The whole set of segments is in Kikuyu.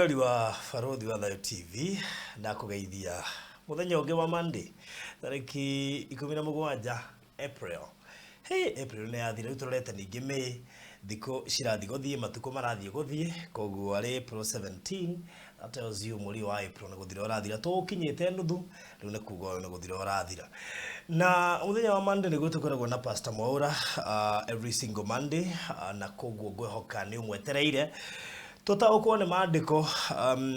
Mwĩroreri wa Barũthi wa Thayũ TV, ndakũgeithia mũthenya ũngĩ wa Monday, tarĩki 17 April. Hey, April nĩ yathira, rĩu tũrorete ningĩ May, thikũ cirathiĩ gũthiĩ, matukũ marathiĩ gũthiĩ, koguo arĩ April 17, that tells you mweri wa April nĩ gũthira ũrathira, tũũkinyĩte nuthu, Rĩu nĩ kuga ũyũ nĩ gũthira ũrathira. Na mũthenya wa Monday nĩguo tũkoragwo na Pastor Mwaura every single Monday na koguo ngwĩhoka nĩ ũmwetereire tũtaũkwo nĩ maandĩko um,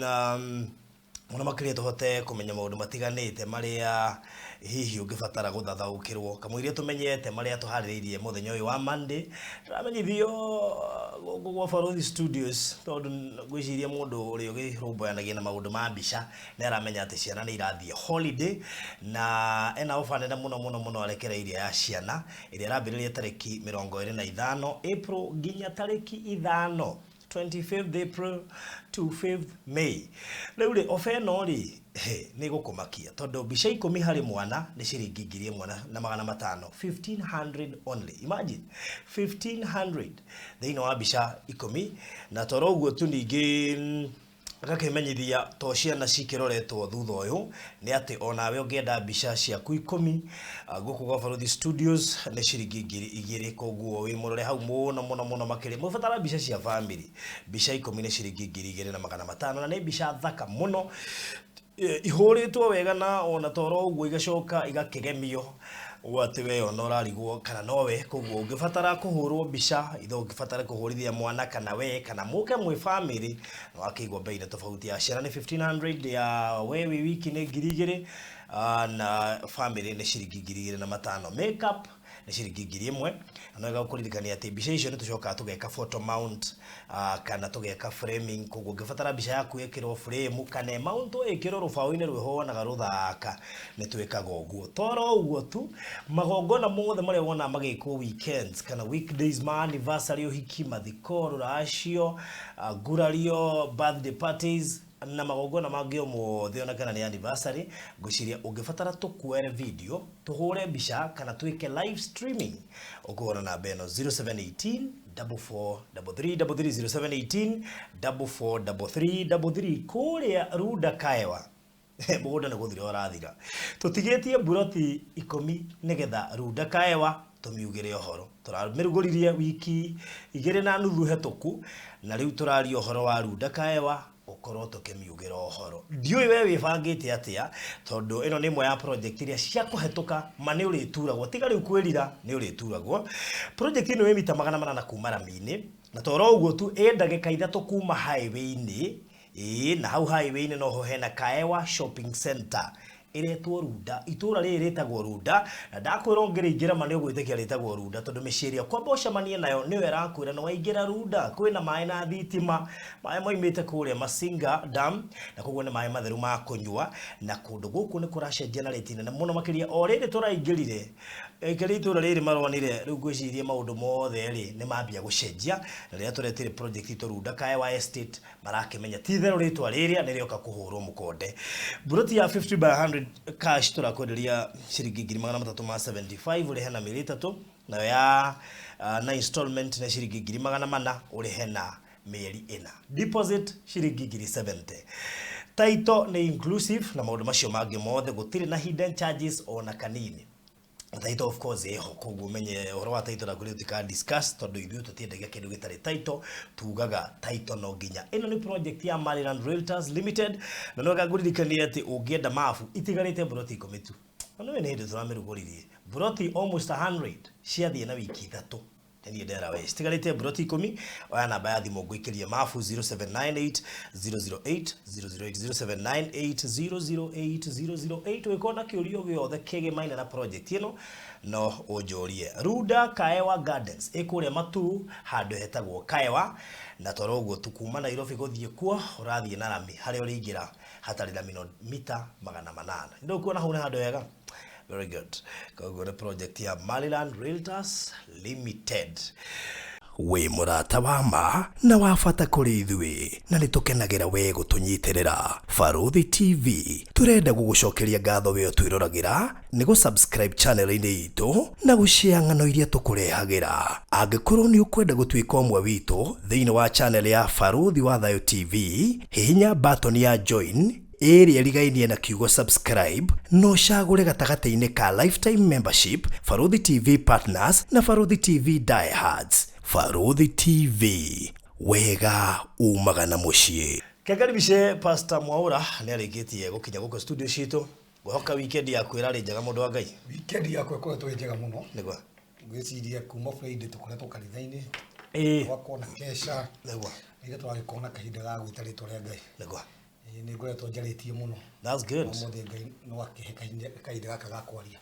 mũno makĩria tũhote kũmenya maũndũ matiganĩte marĩa hihi ũngĩbatara gũthathaũkĩrwo kamũiria tũmenyete marĩa tũharĩrĩirie mũthenya ũyũ wa Monday. Tũramenyithio gũkũ gwa Barũthi Studios tondũ ngwĩciria mũndũ ũrĩa ũgĩrũmbũyanagia na maũndũ ma mbica nĩ aramenya atĩ ciana nĩ irathiĩ holiday na ena ofa nene mũno mũno mũno arekereirie ya ciana ĩrĩa ĩrambĩrĩria tarĩki 25 April nginya tarĩki 5, 25th April to 5th May. Rĩu rĩ, ofa ĩno rĩ, nĩ ĩgũkũmakia tondũ mbica 10 harĩ mwana nĩ ciringi 1500, 1500 only. Imagine 1500 thĩinĩ wa mbica 10. Na toro ũguo tu ningĩ Ngakĩmenyithia to ciana cikĩroretwo thutha ũyũ nĩ atĩ onawe ũngĩenda mbica ciaku 10 gũkũ gwa Barũthi Studios nĩ ciringi 2000. Koguo wĩ mũrore hau mũno mũno mũno makĩria mũbatara mbica cia family, mbica 10 nĩ ciringi 2500, na nĩ mbica thaka mũno ihũrĩtwo wega na ona toro ũguo igacoka igakĩgemio ũguo atĩ we ona ũrarigwo kana nowe. Koguo ũngĩbatara kũhũrwo mbica ithe, ũngĩbatara kũhũrithia mwana kana we kana mũke mwĩ family, na wakĩigua bei nĩ tofauti, ya ciana nĩ 1500, ya we wĩ wiki nĩ 2000, na family nĩ ciringi 2500. Makeup nĩ ciringi 1000. Na no wega gũkũririkania atĩ mbica icio nĩ tũcokaga tũgeka photo mount kana tũgeka framing. Koguo ũngĩbatara mbica yaku ĩkĩrwo frame kana ĩmountwo ĩkĩrwo rũbaũ-inĩ rwĩho wonaga rũthaka, nĩ twĩkaga ũguo. Toro ũguo tu, magongona mothe marĩa wonaga magĩkwo weekends kana weekdays ma anniversary, ũhiki, mathiko, rũracio, ngurario, birthday parties na magongona mangĩ o mothe, ona kana nĩ anniversary, ngwĩciria ũngĩbatara tũkuoere video, tũhũre mbica kana twĩke live streaming, ũkũhũra namba ĩno 0718 4433 33, 0718 4433 33. Kũrĩa Runda Kaewa mũgũnda nĩ gũthira ũrathira. Tũtigĩtie mburoti 10 nĩgetha Runda Kaewa tũmiugĩre ũhoro. Tũramĩrugũririe wiki 2.5 hetũku na rĩu tũraria ũhoro wa Runda Kaewa ũkorwo tũkĩmiugĩra ũhoro. Ndiũĩ we wĩbangĩte atĩa tondũ ĩno nĩ ĩmwe ya project iria cia kũhetũka ma nĩ ũrĩturagwo, tiga rĩu kwĩrira nĩ ũrĩturagwo. Project ĩno ĩ mita 800 kuma rami-inĩ na toro ũguo tu ĩ ndagĩka 3 kuma highway-inĩ. Ĩĩ, na hau highway-inĩ noho hena Kaewa Shopping Center ĩretwo Runda. Itũra rĩrĩ rĩtagwo Runda, na ndakwĩra ũngĩrĩingĩra ma nĩ ũgwĩtĩkia rĩtagwo Runda tondũ mĩciĩ ĩrĩa ũkwamba ũcemanie nayo nĩyo ĩrakwĩra nĩ waingĩra Runda. Kwĩna maĩ na thitima, maĩ moimĩte kũrĩa Masinga Dam, na koguo nĩ maĩ matheru ma kũnyua, na kũndũ gũkũ nĩ kũracenjia na rĩti nene mũno makĩria o rĩrĩ tũraingĩrire. Aikari a itũra rĩrĩ maronire rĩu ngwĩciria maũndũ mothe rĩ nĩ mambia gũcenjia, na rĩrĩa tũretire project itũ Runda Kaewa Estate marakĩmenya ti itherũ rĩtwa rĩrĩa nĩ rĩoka kũhũrwo mũkonde. Mburoti ya 50 by 100 cash tũrakwenderia ciringi 375,000 ũrĩhe na mĩeri 3, nayo ya na installment nĩ ciringi 400,000 ũrĩhe na mĩeri 4. Deposit ciringi 70,000. Title nĩ inclusive na maũndũ macio mangĩ mothe, gũtirĩ na hidden charges ona kanini. Title of course ĩho, koguo ũmenye ũhoro wa title nakuo tũtika discuss tondũ ithuĩ tũtiendagia kĩndũ gĩtarĩ title, tugaga title no nginya. Ĩno nĩ project ya Maryland Realtors Limited, na no wega ngũririkanie atĩ ũngĩenda mabu itigarĩte mburoti 10 tu. Na nĩũĩ nĩ hĩndĩ tũramĩrugũririe, mburoti almost 100 ciathiĩ na wiki 3. Nĩ niĩ ndera we, citigarĩte mburoti 10. Oya namba ya thimũ ngũikĩrie mabu 0798 008 008, 0798 008 008. Ũngĩkorwo na kĩũria o gĩothe kĩgĩmaine na project ĩno no ũnjũrie. Runda Kaewa Gardens ĩ kũrĩa Matuu handũ hetagwo Kaewa, na toro ũguo tu kuma Nairobi gũthiĩ kuo ũrathiĩ na rami harĩa ũrĩingĩra hatarĩ rami no mita 800. Ndũkuona hau nĩ handũ hega? Very good. Koguo nĩ project ya Maryland Realtors Limited. Wĩ mũrata wa ma na wa bata kũrĩ ithuĩ, na nĩ tũkenagĩra we gũtũnyitĩrĩra. Barũthi TV tũrenda gũgũcokeria ngatho we ũtwĩroragĩra nĩ gũ subscribe channel-inĩ itũ na gũshare ng'ano iria tũkũrehagĩra. Angĩkorwo nĩ ũkwenda gũtuĩka ũmwe witũ thĩinĩ wa channel ya Barũthi wa Thayũ TV, hihinya button ya join ĩrĩa ĩrigainie na kiugo subscribe na ũcagũre gatagatĩ-inĩ ka lifetime membership, Barũthi TV Partners na Barũthi TV Diehards. Barũthi TV, wega umaga na mũciĩ. Kekaribishe Pastor Mwaura, nĩ arĩkĩtie gũkinya gũkũ studio citũ. Ngwĩhoka weekend yaku ĩrarĩ njega, mũndũ wa Ngai. Weekend yakwa ĩkoretwo ĩ njega mũno. Nĩguo. Ngwĩciria kuma Friday tũkoretwo kanitha-inĩ. Tũgakorwo na kesha. Nĩgetha tũgagĩkorwo na kahinda ga gwĩta rĩtwa rĩa Ngai. Nĩguo. Ĩĩ, nĩ ngoretwo njarĩtie mũno. That's good. Ũmũthĩ Ngai no akĩhe kahinda gaka ga kwaria.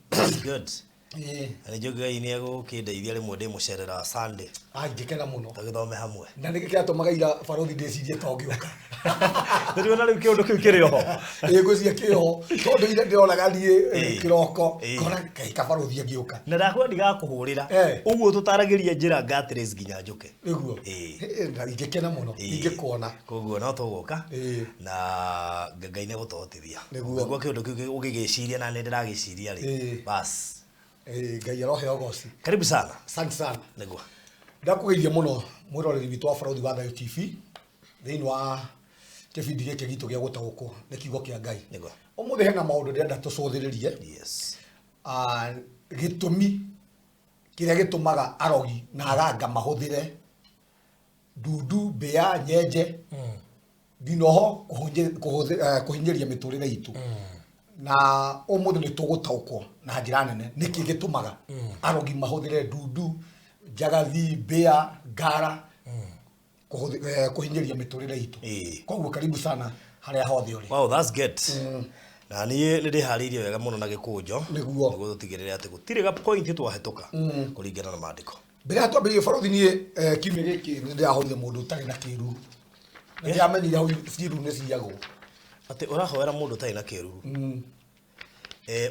That's good. Ĩĩ. Na nĩ njũĩ Ngai nĩ egũkĩndeithia rĩmwe ndĩmũcerera Sunday. Ah, ingĩkena mũno. Tũgĩthome hamwe. Na nĩkĩ kĩratũmaga ira barũthi ndĩcirie ta ũngĩũka? Ndĩrona rĩu kĩũndũ kĩu kĩrĩ oho. Ĩĩ, ngwĩciria kĩ oho. Tondũ ira ndĩronaga niĩ, kĩroko, ngona kaĩ kabarũthi angĩũka. Na ndakwa ndigakũhũrĩra. Ũguo tũtaragĩria njĩra ngatrace nginya njũke. Nĩguo. Na ingĩkena mũno, ingĩkuona. Koguo no tũgũka. Na Ngai nĩ egũtũhotithia. Nĩguo. Nĩguo kĩũndũ kĩu ũgĩgĩciria na nĩ ndĩragĩciria rĩ. Bas. Ngai aroheo ũgoci. Karibu sana. Asante sana. Nĩguo. Ndakũgeithia mũno mwĩroreri witũ wa Barũthi wa Thayũ TV thĩinĩ wa kĩbindi gĩkĩ gitũ gĩa gũtaũkwo nĩ kiugo kĩa Ngai. Nĩguo. Ũmũthĩ hena maũndũ ndĩrenda tũcũthĩrĩrie. Gĩtũmi kĩrĩa gĩtũmaga arogi na aganga mahũthĩre ndundu, mbĩa, nyenje, ndinoho kũhinyĩria mĩtũrĩre itũ. Na ũmũthĩ nĩ tũgũtaũkwo na njĩra nene nĩkĩ gĩtũmaga arogi mahũthĩre ndundu, njagathi, mbĩa, ngara kũhinyĩria mĩtũrĩre itũ. Koguo karibu sana harĩa hothe ũrĩ. Wow, that's good. Na niĩ nĩ ndĩharĩirie wega mũno na gĩkũnjo. Nĩguo. Nĩguo tũtigĩrĩre atĩ gũtirĩ ga point twahĩtũka kũringana na maandĩko. Mbere ya twambĩrĩrie barũthi niĩ, kiumia gĩkĩ nĩ ndĩrahorire mũndũ ũtarĩ na kĩruru. Na ndĩramenyire hau ciĩruru nĩ ciyagwo. Atĩ ũrahoera mũndũ ũtarĩ na kĩruru.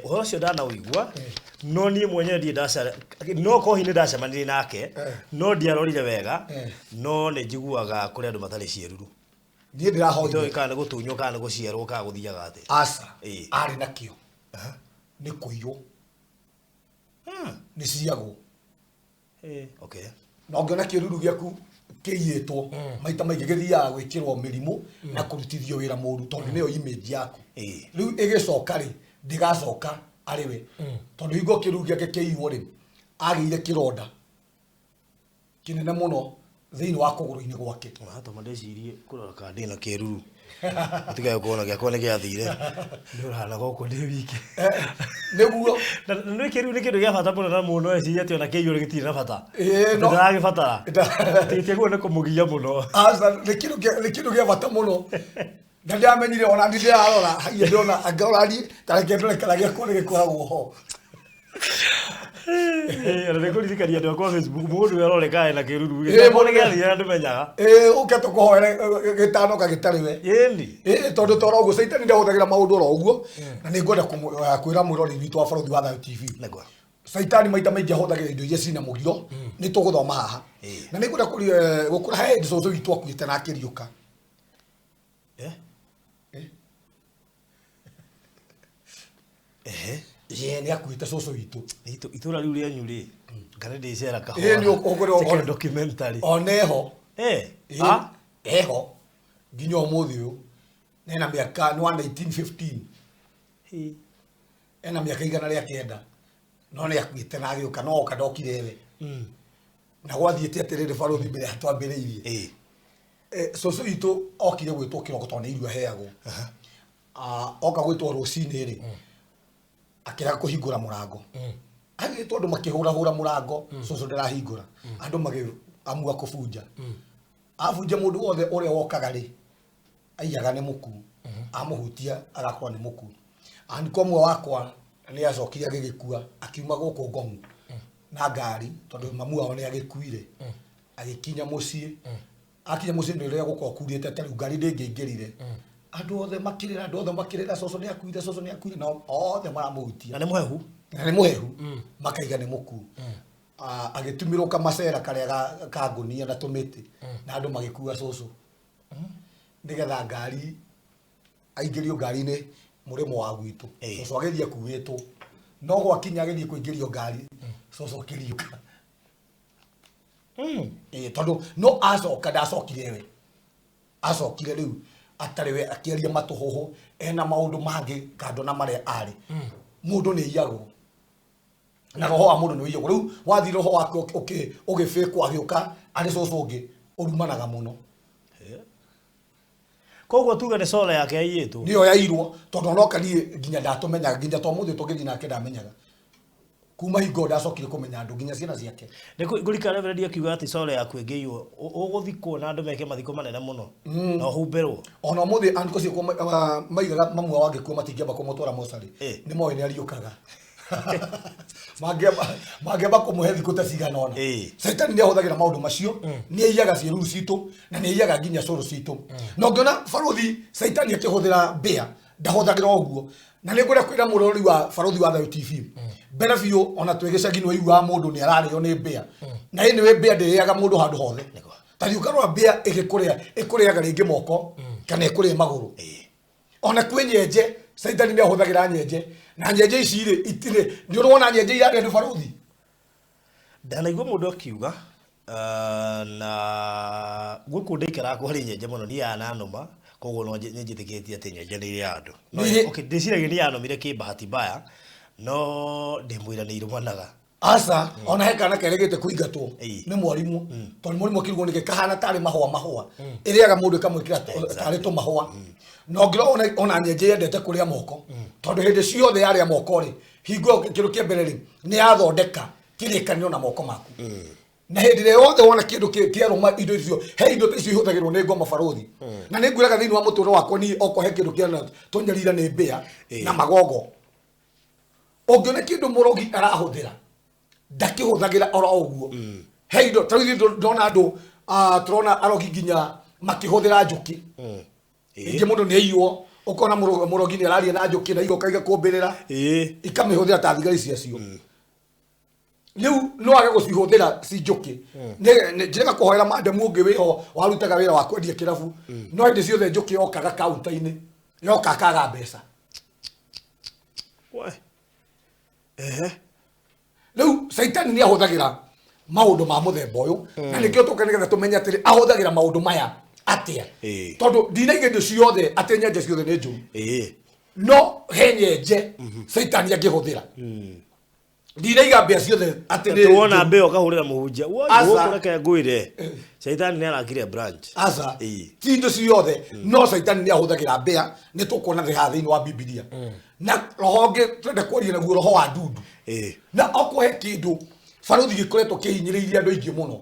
Ũhoro ũcio ndanaũigua, no niĩ mwenyewe ndirĩ ndaca-, no korwo hihi nĩ ndacemanirie nake, no ndiarorire wega, no nĩ njiguaga kũrĩ andũ matarĩ ciĩruru. Niĩ ndĩrahoire. Itoĩ kana nĩ gũtunywo, kana nĩ gũciarwo, kana gũthiaga atĩa. Aca, arĩ nakĩo. Nĩ kũiywo. Nĩ ciyagwo. Na ũngĩona kĩruru gĩaku kĩiyĩtwo, maita maingĩ gĩthiaga gwĩkĩrwo mĩrimũ na kũrutithio wĩra mũru, tondũ nĩyo image yaku. Rĩu ĩgĩcoka rĩ, ndĩgacoka arĩ we. Tondũ hingo kĩruru gĩake kĩiywo rĩ, agĩire kĩronda kĩnene mũno thĩinĩ wa kũgũrũ-inĩ gwake. Ũratũma ndĩcirie kũrora kana ndĩna kĩruru. Gũtigae kuona gĩakwa nĩ gĩathire. Nĩ ũrahana gũkũ ndĩ wiki. Nĩguo. Na nĩ kĩruru nĩ kĩndũ gĩa bata mũno na mũndũ eciria atĩ ona kĩiyũrũ gĩtirĩ na bata. No. Ndĩragĩbatara. Tiguo nĩ kũmũgia mũno. Aca, nĩ kĩndũ gĩa bata mũno. Na ndĩramenyire ona niĩ ndĩrarora, haiya ndĩrona, angĩrora niĩ, ta reke ndore kana gĩakwa nĩ gĩkoragwo ho. Ona nĩ kũririkania andũ akwa Facebook, mũndũ ũrĩa ũroreka ena kĩruru, gĩkĩrĩ Mũndũ gĩathire na ndũmenyaga. Ũke tũkũhoere, gĩtano gagĩtarĩ we. Ĩni. Tondũ toro ũguo, Caitani ndahũthagĩra maũndũ oro ũguo, na nĩ ngwenda kwĩra mwĩroreri witũ wa Barũthi wa Thayũ TV. Nĩguo. Caitani maita maingĩ ahũthagĩra indo iria cina mũgiro, nĩ tũgũthoma haha. Na nĩ ngwenda gũkũra he hĩndĩ cũcũ witũ akuĩte na akĩriũka. Ĩĩ, nĩ akuĩte cũcũ witũ. Itũra rĩu rĩanyu rĩ, kana ndĩcera kahora. Ĩĩ, nĩ ũkũrĩ Njĩke documentary. Ona eho. Ĩĩ, eho. Nginya ũmũthĩ ũyũ. Ena mĩaka, nĩ wa 1915. Ena mĩaka igana rĩa kenda. No nĩ akuĩte na agĩũka, no oka ndokire we. Na gwathiĩte atĩrĩrĩ barũthi mbere ya twambĩrĩirie. Cũcũ witũ okire gwĩtwo kĩroko tondũ nĩ irio aheagwo. Oka gwĩtwo rũcinĩ rĩ, akĩrega kũhingũra mũrango. Agĩtwo andũ makĩhũrahũra mũrango, cũcũ ndarahingũra. Andũ magĩamua kũbunja. Abunja mũndũ wothe ũrĩa wokaga rĩ, aigaga nĩ mũkuũ. Amũhutia agakorwo nĩ mũkuũ. Aniko ũmwe wakwa nĩ acokire agĩgĩkua, akiuma gũkũ Ngong'u na ngari tondũ mamu wao nĩ agĩkuire. Agĩkinya mũciĩ. Akinya mũciĩ nĩ ũrĩa gũkorwo kurĩte ta rĩu ngari ndĩngĩingĩrire. Andũ othe makĩrĩra, andũ othe makĩrĩra, cũcũ nĩ akuire, cũcũ nĩ akuire, na othe maramũhutia. Na nĩ mũhehu? Na nĩ mũhehu. Makaiga nĩ mũkuũ. Agĩtumĩrwo kamacera karĩa ka ngũnia na tũmĩtĩ na andũ magĩkua cũcũ nĩgetha ngari aingĩrio ngari-inĩ mũrĩmo wa gwitũ. Cũcũ agĩthiĩ akuĩtwo, no gwakinya agĩthiĩ kũingĩrio ngari, cũcũ akĩriũka. Ĩĩ, tondũ no acoka ndacokire we, acokire rĩu atarĩ we, akĩaria matũhũhũ ena maũndũ mangĩ kando na marĩa arĩ. Mũndũ nĩ aiyagwo na roho wa mũndũ nĩ ũiyagwo. Rĩu wathiĩ roho wake ũgĩbĩkwo agĩũka arĩ cũcũ ũngĩ ũrumanaga mũno. Koguo tuge nĩ sola yake yaiyĩtwo. Nĩyo yairwo, tondũ onoka niĩ nginya ndatũmenyaga, nginya to mũthĩ tũngĩthiĩ nake ndamenyaga. Kuma hingo ndacokire kũmenya andũ nginya ciana ciake. Nĩ ngũrikana Reverend akiuga atĩ sola yaku ĩngĩiywo ũgũthikwo na andũ meke mathiko manene mũno na ũhumbĩrwo. Ona ũmũthĩ andũ acio maigaga mamu wao angĩkua matingĩamba kũmũtwara mocarĩ, nĩ moĩ nĩ ariũkaga. Mangĩamba kũmũhe thikũ ta cigana ũna. Caitani nĩ ahũthagĩra maũndũ macio, nĩ aiyaga ciĩruru citũ na nĩ aiyaga nginya cũrũ citũ. Na ũngĩona barũthi Caitani akĩhũthĩra mbĩa, ndahũthagĩra ũguo. Na nĩ ngwenda kwĩra mũrori wa Barũthi wa Thayũ TV, mbere biũ ona twĩ gĩcagi nĩ waiguaga mũndũ nĩ ararĩo nĩ mbĩa. Na anyway mbĩa ndĩrĩaga mũndũ handũ hothe. Ta thiĩ ũkarora mbĩa ĩgĩkũrĩa, ĩkũrĩaga rĩngĩ moko kana ĩkũrĩe magũrũ. Ona kwĩ nyenje, Caitani nĩ ahũthagĩra nyenje. Na nyenje ici rĩ, itirĩ, nĩ ũrĩ wona nyenje irarĩa andũ barũthi? Ndanaigua mũndũ akiuga, na gũkũ ndaikaraga kwarĩ nyenje mũno, niĩ yananũma, koguo no nĩ njĩtĩkĩtie atĩ nyenje nĩ irĩaga andũ. No, okay, ndĩciragia nĩ yanũmire kĩbahati mbaya, no ndĩmwĩra nĩ irũmanaga. Aca, ona he kana kerĩgĩte kũingatwo nĩ mwarimũ, tondũ mwarimũ akĩrigwo nĩkĩ kahana tarĩ mahũa mahũa, ĩrĩaga mũndũ ĩkamwĩkĩra tarĩ tũmahũa. Na ũngĩrora ona nyenje yendete kũrĩa moko, tondũ hĩndĩ ciothe yarĩa moko rĩ, hingo ĩyo kĩndũ kĩa mbere rĩ, nĩ yathondeka kĩrĩkanĩro na moko maku. Na hĩndĩ ĩrĩa yothe wona kĩndũ kĩarũma indo icio, he indo ta icio ihũthagĩrwo nĩ ngoma barũthi. Na nĩ ngwĩraga thĩinĩ wa mũtũrĩre wakwa niĩ okorwo he kĩndũ kĩana tũnyarira nĩ mbĩa na magogo. Ũngĩona kĩndũ mũrogi arahũthĩra, ndakĩhũthagĩra oro ũguo. He indo, ta rĩu ithuĩ ndona andũ, tũrona arogi nginya makĩhũthĩra njũkĩ. Rĩngĩ mũndũ nĩ aiywo, ũkona mũrogi nĩ araria na njũkĩ na igoka igakũmbĩrĩra, ikamĩhũthĩra ta thigari ciacio. Rĩu no age gũcihũthĩra ci njũkĩ. Njĩrega kũhoera madam ũngĩ wĩho warutaga wĩra wa kwendia kĩrabu, no hĩndĩ ciothe njũkĩ yokaga kaunta-inĩ, yoka akaga mbeca. Rĩu Caitani nĩ ahũthagĩra maũndũ ma mũthemba ũyũ, na nĩkĩo tũka nĩgetha tũmenye atĩrĩ ahũthagĩra maũndũ maya atĩa. Tondũ ndinaiga indo ciothe atĩ nyenje ciothe nĩ njũru. No he nyenje Caitani angĩhũthĩra. Ndinaiga mbĩa ciothe atĩ nĩ Tuwona mbĩa ũkahũrĩra mũhunjia. Woi, gũkũ reke ngwĩre. Caitani nĩ arakire branch. Aca. Ti indo ciothe, no Caitani nĩ ahũthagĩra mbĩa, nĩ tũkuona thĩ haha thĩinĩ wa Bibilia. Na roho ũngĩ tũrenda kwaria naguo roho wa ndundu. Na okorwo he kĩndũ barũthi gĩkoretwo kĩhinyĩrĩirie andũ aingĩ mũno,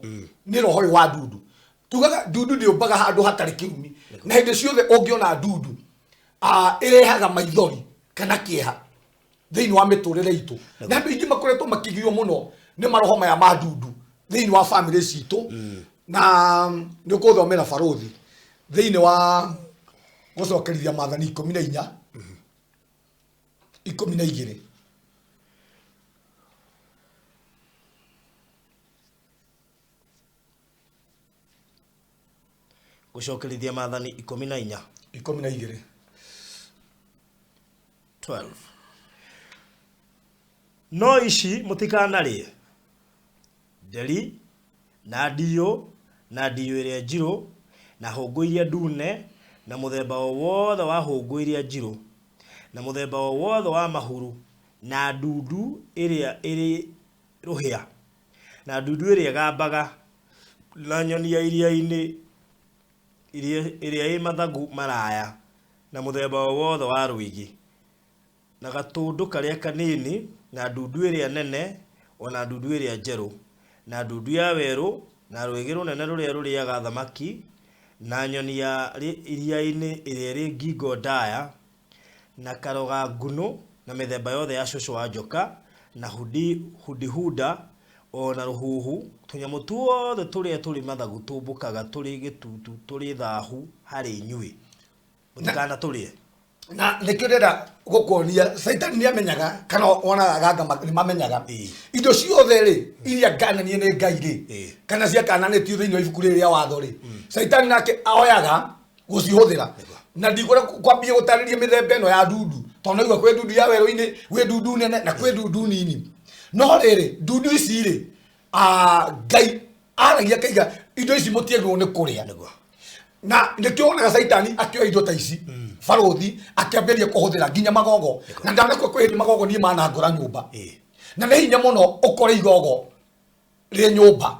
nĩ roho ũyũ wa ndundu. Tugaga ndundu ndĩũmbaga handũ hatarĩ kĩrumi. Na hĩndĩ ciothe ũngĩona ndundu, ĩrehaga maithori kana kĩeha thĩinĩ wa mĩtũrĩre itũ. Na andũ aingĩ makoretwo makĩgio mũno nĩ maroho maya ma ndundu thĩinĩ wa family citũ. Na nĩ ũkũthomera barũthi thĩinĩ wa gũcokerithia maathani 14, 12. Gũcokerithia maathani 14. 12. 12. No ici mũtikanarĩe: nderi, na ndiyũ, na ndiyũ ĩrĩa njirũ, na hũngũ iria ndune, na mũthemba o wothe wa hũngũ iria njirũ, na mũthemba o wothe wa mahuru, na ndundu ĩrĩa ĩrĩ rũhĩa, na ndundu ĩrĩa ĩgambaga, na nyoni ya iria-inĩ ĩrĩa ĩ mathagu maraya, na mũthemba o wothe wa rwĩgĩ, na gatũndũ karĩa kanini, na ndundu ĩrĩa nene, ona ndundu ĩrĩa njerũ, na ndundu ya werũ, na rwĩgĩ rũnene rũrĩa rũrĩaga thamaki, na nyoni ya iria-inĩ ĩrĩa ĩrĩ ngingo ndaya, na karoga ngunũ, na mĩthemba yothe ya cũcũ wa njoka, na hudihuda, ona rũhuhu, tũnyamũ tuothe tũrĩa tũrĩ mathagu tũmbũkaga tũrĩ gĩtutu tũrĩ thahu harĩ inyuĩ. Mũtikana tũrĩe. Na nĩkĩo ndĩrenda gũkuonia Caitani nĩ amenyaga kana ona aganga nĩ mamenyaga indo ciothe rĩ iria ngananie nĩ Ngai rĩ kana ciakananĩtio thĩinĩ wa ibuku rĩrĩ rĩa watho rĩ, Caitani nake oyaga gũcihũthĩra. Na ndikwenda kwambia gũtarĩria mĩthemba ĩno ya ndundu, tondũ naigua kwĩ ndundu ya werũ-inĩ, gwĩ ndundu nene na kwĩ ndundu nini. No rĩrĩ, ndundu ici rĩ, Ngai aragia akaiga indo ici mũtiagĩrĩirwo nĩ kũrĩa. Na nĩkĩo wonaga Caitani akĩoya indo ta ici, barũthi, akĩambĩrĩria kũhũthĩra nginya magogo. Na ndanakua kwĩ hĩndĩ magogo niĩ manangora nyũmba. Na nĩ hinya mũno ũkore igogo rĩ nyũmba,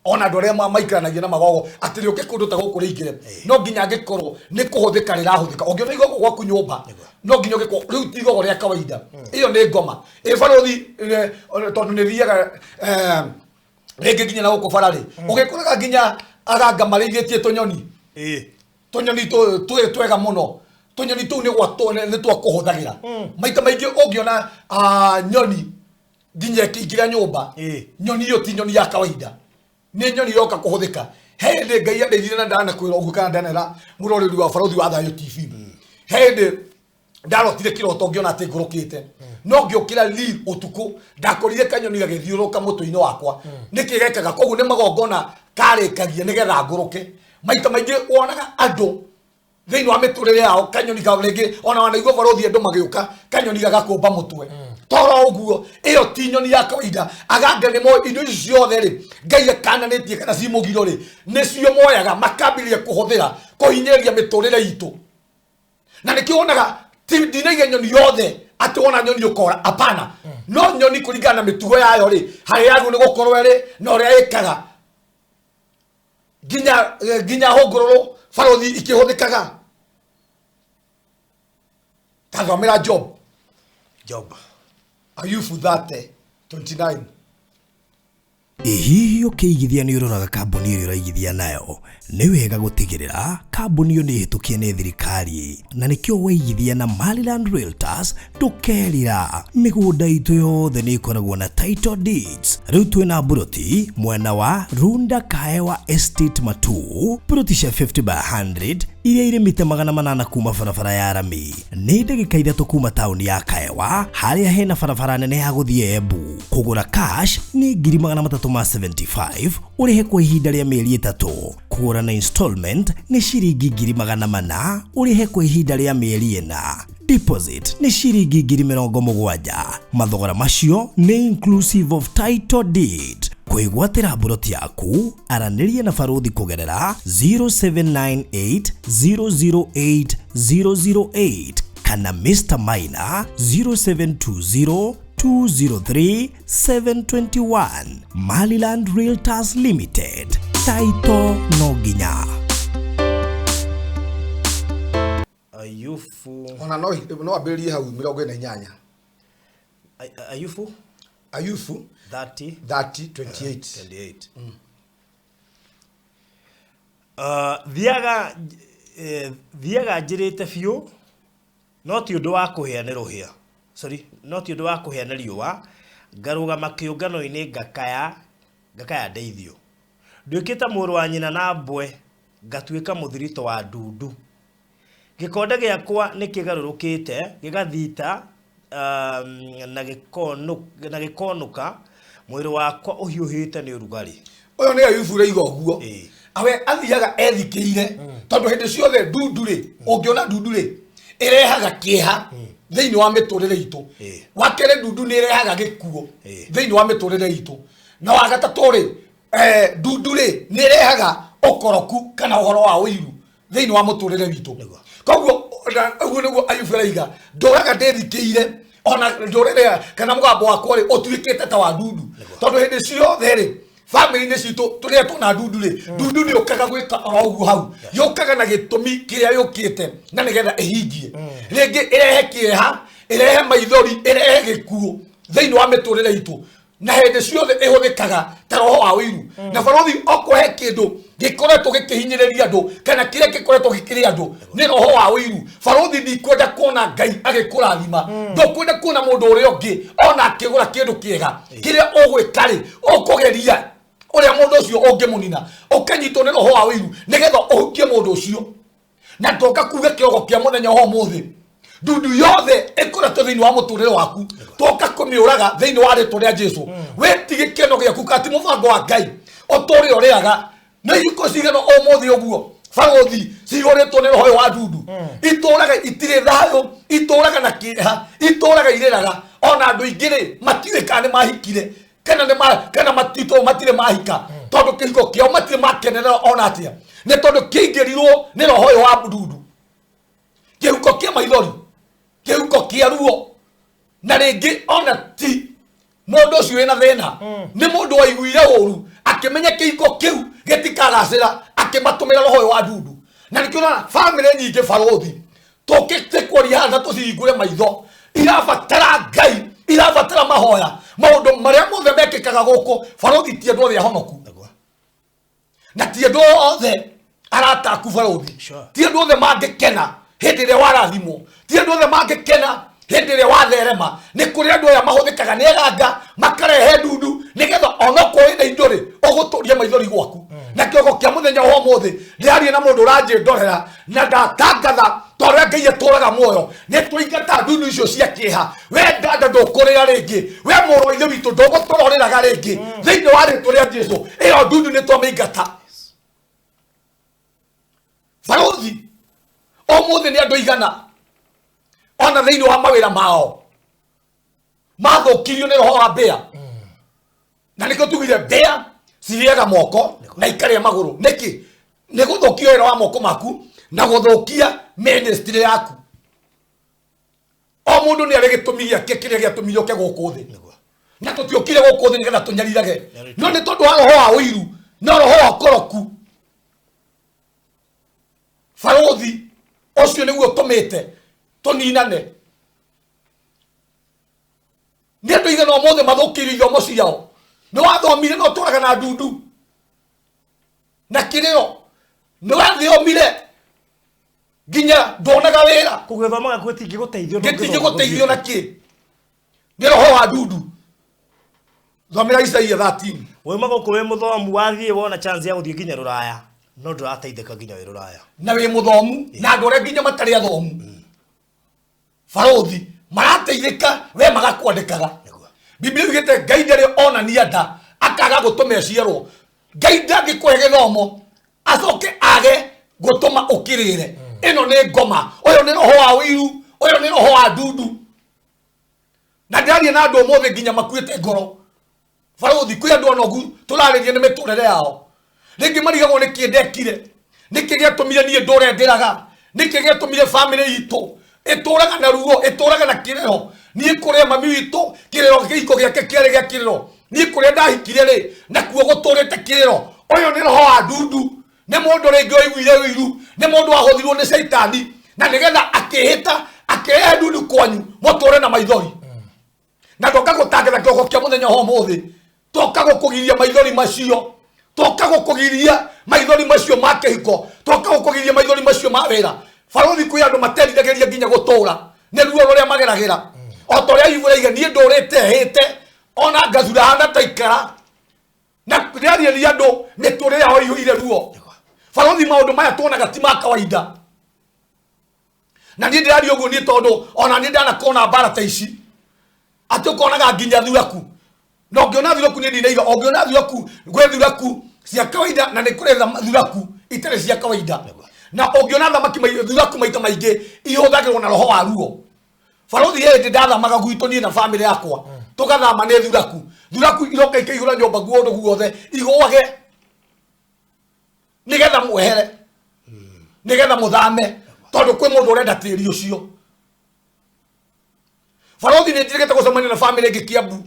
ona andũ arĩa maikaranagia na magogo, atĩ rĩũke kũndũ ta gũkũ rĩingĩre, no nginya angĩkorwo nĩ kũhũthĩka rĩrahũthĩka. Ũngĩona igogo gwaku nyũmba, no nginya ũngĩkorwo rĩu ti igogo rĩa kawaida, ĩyo nĩ ngoma ĩ barũthi. Tondũ nĩ thiaga rĩngĩ nginya na gũkũ bara rĩ, ũgĩkoraga nginya aganga marĩithĩtie tũnyoni. Tũnyoni twĩ twega mũno. Tũnyoni tũu nĩ gwatwo nĩ twa kũhũthagĩra maita maingĩ. Ũngĩona nyoni nginya ĩkĩingĩra nyũmba, nyoni ĩyo ti nyoni ya kawaida, nĩ nyoni yoka kũhũthĩka. He hĩndĩ Ngai andeithire, na ndanakwĩra ũguo kana ndanera mũroreri wa Barũthi wa Thayũ TV, he hĩndĩ ndarotire kĩroto ngĩona atĩ ngũrũkĩte, no ngĩũkĩra li ũtukũ ndakorire kanyoni gagĩthiũrũrũka mũtwe-inĩ wakwa. Nĩkĩ gekaga koguo? Nĩ magongona karĩkagia nĩgetha ngũrũke. Maita maingĩ wonaga andũ thĩinĩ wa mĩtũrĩre yao kanyoni kao rĩngĩ ona wanaigua barũthi andũ magĩũka kanyoni gagakũmba mũtwe toro ũguo, ĩyo ti nyoni ya kawaida. Aganga nĩ moĩ indo ici ciothe rĩ Ngai akananĩtie kana ci mũgiro rĩ, nĩcio moyaga makambĩrĩria kũhũthĩra kũhinyĩrĩria mĩtũrĩre itũ. Na nĩkĩo wonaga ndinaiga nyoni yothe atĩ wona nyoni ũkora, hapana. No nyoni kũringana na mĩtugo yayo rĩ, harĩa yagĩrĩirwo nĩ gũkorwo ĩrĩ na ũrĩa ĩkaga, nginya hũngũrũrũ barũthi ikĩhũthĩkaga. Tathomera Job. Job. Ayubu 30 29. Ĩ hihi ũkĩigithia nĩ ũroraga kambuni ĩrĩa ũraigithia nayo? Nĩ wega gũtigĩrĩra kambuni ĩyo nĩ ĩhĩtũkie nĩ thirikari, na nĩkĩo waigithia na Maryland Realtors ndũkerira. Mĩgũnda itũ yothe nĩ ĩkoragwo na title deeds. Rĩu twĩna mburoti mwena wa Runda Kaewa Estate Matu, mburoti cia 50 by 100 iria irĩ mita 800 kuma barabara ya rami, nĩ ndagĩka 3 kuma taũni ya Kaewa harĩa hena barabara nene ya gũthiĩ Embu. Kũgũra cash nĩ 375,000, ũrĩhe kwa ihinda rĩa mĩeri 3. Kũgũra na installment nĩ ciringi 400,000, ũrĩhe kwa ihinda rĩa mĩeri 4. Deposit nĩ ciringi 70,000. Mathogora macio nĩ inclusive of title deed. Kwĩgwatĩra mburoti yaku, aranĩria na barũthi kũgerera 0798 008 008 kana Mr Maina 0720 203 721. Maryland Realtors Limited, taito no nginya. Ayubu. Ona no ambĩrĩrie hau 48. Ayubu. Ayubu. 30. 30 28. 28. Thiaga njĩrĩte biũ, no ti ũndũ wa kũhĩa nĩ rũhĩa, sorry, no ti ũndũ wa kũhĩa nĩ riũa, ngarũgama kĩũngano-inĩ ngakaya ngakaya ndeithio. Nduĩkĩte mũrũ wa nyina na mbwe, ngatuĩka mũthirito wa ndundu. Gĩkonde gĩakwa nĩ kĩgarũrũkĩte gĩgathita na gĩkonũka, mwĩrĩ wakwa ũhiũhĩte nĩ ũrugarĩ. Ũyũ nĩ Ayubu ũraiga ũguo. Awe athiaga ethikĩire, tondũ hĩndĩ ciothe ndundu rĩ, ũngĩona ndundu rĩ, ĩrehaga kĩeha thĩinĩ wa mĩtũrĩre itũ. Wa kerĩ, ndundu nĩ ĩrehaga gĩkuũ thĩinĩ wa mĩtũrĩre itũ. Na wa gatatũ rĩ, ndundu rĩ nĩ ĩrehaga ũkoroku kana ũhoro wa ũiru thĩinĩ wa mũtũrĩre witũ. Koguo ũguo nĩguo Ayubu araiga, ndũraga ndĩthikĩire, ona ndũrĩre kana mũgambo wakwa rĩ ũtuĩkĩte ta wa ndundu, tondũ hĩndĩ ciothe rĩ bamĩrĩ-inĩ citũ tũrĩa tũna ndundu rĩ, ndundu nĩ yũkaga gwĩka oro ũguo hau, yũkaga na gĩtũmi kĩrĩa yũkĩte na nĩgetha ĩhingie, rĩngĩ ĩrehe kĩeha, ĩrehe maithori, ĩrehe gĩkuũ thĩinĩ wa mĩtũrĩre itũ. Na hĩndĩ ciothe ĩhũthĩkaga ta roho wa ũiru. Na barũthi, okorwo he kĩndũ gĩkoretwo gĩkĩhinyĩrĩria andũ kana kĩrĩa gĩkoretwo gĩkĩrĩa andũ, nĩ roho wa ũiru. Barũthi, ndikwenda kuona Ngai agĩkũrathima, ndũkwenda kuona mũndũ ũrĩa ũngĩ ona akĩgũra kĩndũ kĩega. Kĩrĩa ũgwĩka rĩ, ũkũgeria ũrĩa mũndũ ũcio ũngĩmũnina, ũkanyitwo nĩ roho wa ũiru nĩgetha ũhukie mũndũ ũcio. Na ndoka kuga kĩrogo kĩa mũthenya wa ũmũthĩ. Ndundu yothe ĩkoretwo thĩinĩ wa mũtũrĩre waku twoka kũmĩũraga thĩinĩ wa rĩtwa rĩa Jesu. Wĩti gĩkeno gĩaku kati mũbango wa Ngai ũtũre ũrĩaga. Nĩ hingo cigana ũmũthĩ ũguo barothi cihũrĩtwo nĩ roho ũyũ wa ndundu, itũraga itirĩ thayũ, itũraga na kĩeha, itũraga irĩraga. Ona andũ aingĩ rĩ matiũĩ kana nĩ mahikire kana nĩ ma kana matitũ matirĩ mahika, tondũ kĩhiko kĩao matirĩ makenerera ona atĩa, nĩ tondũ kĩingĩrirwo nĩ roho ũyũ wa ndundu. Kĩhuko kĩa maithori, kĩhuko kĩa ruo, na rĩngĩ ona ti mũndũ ũcio wĩna thĩna, nĩ mũndũ waiguire ũru akĩmenya kĩhiko kĩu gĩtikagacĩra, akĩmatũmĩra roho ũyũ wa ndundu. Na nĩkĩo ũrona bamĩrĩ nyingĩ barothi tũkĩte kwaria haha na tũcihingũre maitho, irabatara Ngai, irabatara mahoya. Maũndũ marĩa mothe mekĩkaga gũkũ barothi, ti andũ othe ahonoku na ti andũ othe arataku barothi. Ti andũ othe mangĩkena hĩndĩ ĩrĩa warathimwo, ti andũ othe mangĩkena hĩndĩ ĩrĩa watherema. Nĩ kũrĩ andũ aya mahũthĩkaga nĩ aganga makarehe ndundu nĩgetha onokorwo wĩna indo rĩ, ũgũtũria maithori gwaku. Na kĩroko kĩa mũthenya wa ũmũthĩ ndĩraria na mũndũ ũranjĩndorera na ndatangatha ta ũrĩa Ngai atũraga muoyo, nĩ tũingata ndundu icio cia kĩeha. We dada, ndũkũrĩra rĩngĩ. We mũrũ wa ithe witũ, ndũgũtũrorĩraga rĩngĩ thĩinĩ wa rĩtwa rĩa Jesu. Ĩyo ndundu nĩ twamĩingata. Barothi, ũmũthĩ nĩ andũ igana ona thĩinĩ wa mawĩra mao mathũkirio nĩ roho wa mbĩa? Na nĩkĩo tugire mbĩa cirĩaga moko na ikarĩa magũrũ. Nĩkĩ? Nĩ gũthũkia wĩra wa moko maku na gũthũkia ministry yaku. O mũndũ nĩ arĩ gĩtũmi gĩake kĩrĩa gĩatũmire oke gũkũ thĩ. Na tũtiokire gũkũ thĩ nĩgetha tũnyarirage, no nĩ tondũ wa roho wa ũiru na roho wa ũkoroku, barothi, ũcio nĩguo ũtũmĩte tũninane. Nĩ andũ igana ũmũthĩ mathũkĩirio ithomo ciao. Nĩ wathomire no ũtũraga na ndundu na kĩrĩro. Nĩ wathomire nginya ndonaga wĩra. Kũgĩthoma gaku gĩtingĩgũteithia. Gĩtingĩgũteithio na kĩ? Nĩ roho wa ndundu. Thomera Isaia 13. Wĩma gũkũ wĩ mũthomu, wathiĩ wona chance ya gũthiĩ nginya rũraya, no ndũrateithĩka nginya wĩ rũraya. Na wĩ mũthomu, na andũ arĩa nginya matarĩ athomu barothi marateithĩka, we magakwandĩkaga. Biblia yugĩte Ngai ndarĩ onania nda akaga gũtũma ĩciarwo. Ngai ndangĩkũhe gĩthomo acoke age gũtũma ũkĩrĩre. Ĩno nĩ ngoma, ũyũ nĩ roho wa ũiru, ũyũ nĩ roho wa ndundu. Na ndĩraria na andũ ũmũthĩ nginya makuĩte ngoro barothi. Kwĩ andũ anogu tũrarĩria nĩ mĩtũrĩre yao, rĩngĩ marigagwo nĩ kĩ ndekire, nĩkĩ gĩatũmire niĩ ndũre ndĩraga, nĩkĩ gĩatũmire bamĩrĩ itũ ĩtũraga na ruo, ĩtũraga na kĩrĩro. Niĩ kũrĩa mami witũ kĩrĩro, kĩhiko gĩake kĩarĩ gĩa kĩrĩro. Niĩ kũrĩa ndahikire rĩ, nakuo gũtũrĩte kĩrĩro. Ũyũ nĩ roho wa ndundu. Nĩ mũndũ rĩngĩ waiguire ũiru, nĩ mũndũ wahũthirwo nĩ caitani na nĩgetha akĩhĩta akĩrehe ndundu kwanyu mũtũre na maithori. Na ndoka gũtangatha kĩroko kĩa mũthenya wa ũmũthĩ, toka gũkũgiria maithori macio, toka gũkũgiria maithori macio ma kĩhiko, toka gũkũgiria maithori macio ma wĩra. Barothi, kwĩ andũ materiragĩria nginya gũtũra nĩ ruo rũrĩa mageragĩra. O ta ũrĩa Ayubu raiga, niĩ ndũrĩte hĩte ona ngacura hana ta ikara. Na rĩarĩria andũ mĩtũrĩre yao ĩiyũire ruo. Barothi, maũndũ maya tuonaga ti ma kawaida. Na niĩ ndĩraria ũguo niĩ tondũ ona niĩ ndanakorwo na mbara ta ici, atĩ ũkonaga nginya thuraku. Na ũngĩona thuraku, niĩ ndinaiga ũngĩona thuraku, gwĩ thuraku cia kawaida na nĩ kũrĩ thuraku itarĩ cia kawaida. Na ũngĩona thamaki thuraku maita maingĩ ihũthagĩrwo na roho wa ruo. Barothi, hĩndĩ ndathamaga gwitũ niĩ na bamĩrĩ yakwa, tũgathama nĩ thuraku. Thuraku iroka ikaihũra nyũmba guondo guothe, igũage nĩgetha mwehere, nĩgetha mũthame, tondũ kwĩ mũndũ ũrenda tĩri ũcio. Barothi, nĩ njĩrĩgĩte gũcemania na bamĩrĩ ĩngĩ Kiambu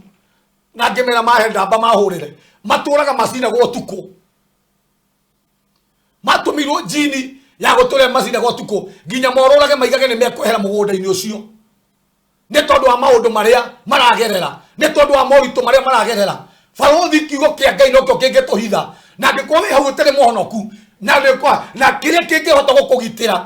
na ngĩmera mahe ndamba mahũrĩre, matũraga macinagwo ũtukũ, matũmirwo njini ya gũtũra macinagwo ũtukũ nginya morũrage maigage nĩ mekwehera mũgũnda-inĩ ũcio, nĩ tondũ wa maũndũ marĩa maragerera, nĩ tondũ wa moritũ marĩa maragerera. Barothi, kiugo kĩa Ngai nokĩo kĩngĩtũhitha. Na angĩkorwo wĩ hau ũtarĩ mũhonoku na na kĩrĩa kĩngĩhota gũkũgitĩra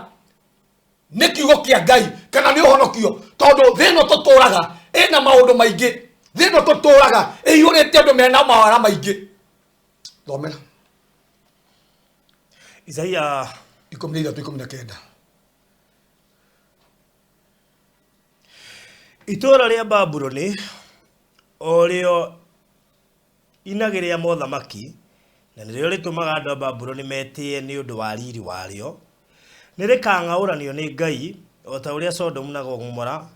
nĩ kiugo kĩa Ngai kana nĩ ũhonokio, tondũ thĩ ĩno tũtũraga ĩna maũndũ maingĩ, thĩ ĩno tũtũraga ĩiyũrĩte andũ mena mawara maingĩ. Thomera. Isaia 13:19. Itũũra rĩa Babuloni o rĩo inagĩ rĩa mothamaki, na nĩrĩo rĩtũmaga andũ a Babuloni metĩĩe nĩ ũndũ wa riri warĩo, nĩrĩkang'aũranio nĩ Ngai, o ta ũrĩa Sodomu na Gomora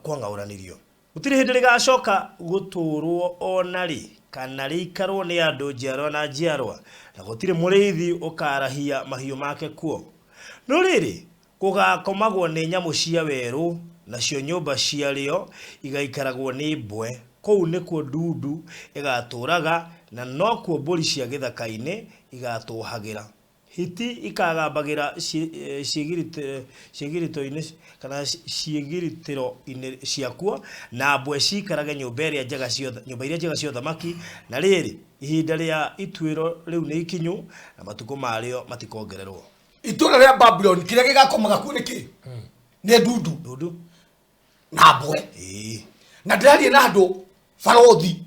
kwang'aũranirio. Gũtirĩ hĩndĩ rĩgaacoka gũtũũrũo o na rĩ, kana rĩikarũo nĩ andũ njiarwa na njiarwa, na gũtirĩ mũrĩithi ũkaarahia mahiũ make kuo. No rĩrĩ, gũgaakomagwo nĩ nyamũ cia werũ, nacio nyũmba ciarĩo igaikaragwo nĩ mbwe. Kũu nĩkuo ndundu ĩgaatũũraga, na nokuo mbũri cia gĩthaka-inĩ igaatũũhagĩra. Hiti ikagambagĩra ciĩgitĩro-inĩ kana ciĩgitĩro-inĩ ciakuo, na mbwe ciikarage nyũmba ĩrĩa njega cia nyũmba iria njega cia ũthamaki. Na rĩrĩ, ihinda rĩa ituĩro rĩu nĩ ikinyu, na matukũ marĩo matikongererwo. Itũra rĩa Babuloni kĩrĩa gĩgakomaga kuo nĩ kĩ? Nĩ ndundu. Ndundu. Na mbwe. Ĩĩ. Na ndĩraria na andũ barothi.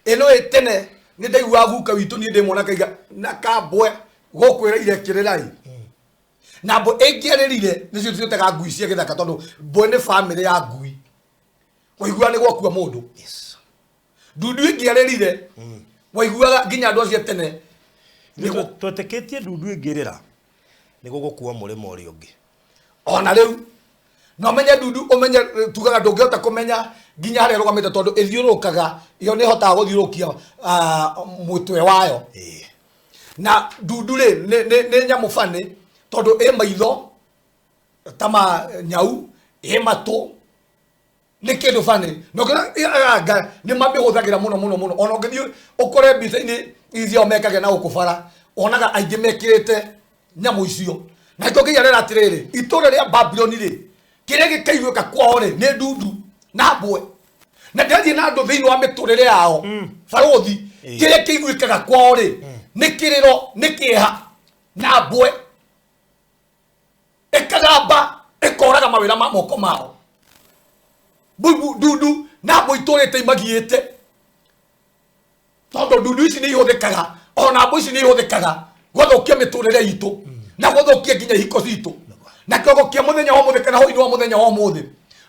Ĩno ĩ tene nĩ ndaiguaga guka witũ niĩ ndĩ mwana kaiga na kambwe gũkwĩra irekĩrĩra ĩ. Na mbwe ĩngĩarĩrire nĩcio ciĩtaga ngui cia gĩthaka tondũ mbwe nĩ bamĩrĩ ya ngui. Waiguaga nĩ gwakua mũndũ. Yes. Ndundu ĩngĩarĩrire waiguaga nginya andũ acio a tene nĩ gũ- Twetĩkĩtie ndundu ĩngĩrĩra nĩ gũgũkua mũrĩmo ũrĩa ũngĩ. Ona rĩu na ũmenye ndundu ũmenye tugaga ndũngĩhota kũmenya nginya harĩa ĩrũgamĩte tondũ ĩthiũrũrũkaga iyo nĩ ĩhotaga gũthiũrũrũkia mũtwe wayo. Na ndundu rĩ nĩ nyamũ bani tondũ ĩ maitho ta ma nyau, ĩ matũ, nĩ kĩndũ bani. Na ũngĩona anga nĩ mamĩhũthagĩra mũno mũno mũno. Ona ũngĩthiĩ ũkore mbica-inĩ ici ciao mekagĩra na gũkũ bara, wonaga aingĩ mekĩrĩte nyamũ icio. Na nĩkĩo Ngai arera atĩrĩrĩ, itũũra rĩa Babuloni rĩ, kĩrĩa gĩkaiguĩka kwao rĩ nĩ ndundu na mbwe. Na ndĩrathiĩ na andũ thĩinĩ wa mĩtũrĩre yao barũthi, kĩrĩa kĩiguĩkaga kwao rĩ nĩ kĩrĩro, nĩ kĩeha na mbwe ĩkagamba ĩkoraga mawĩra ma moko mao. Mbu ndundu na mbwe itũrĩte imagiĩte tondũ ndundu ici nĩ ihũthĩkaga, ona mbwe ici nĩ ihũthĩkaga gũthũkia mĩtũrĩre itũ na gũthũkia nginya ihiko citũ. Na kĩongo kĩa mũthenya wa ũmũthĩ kana hwaĩ-inĩ wa mũthenya wa ũmũthĩ,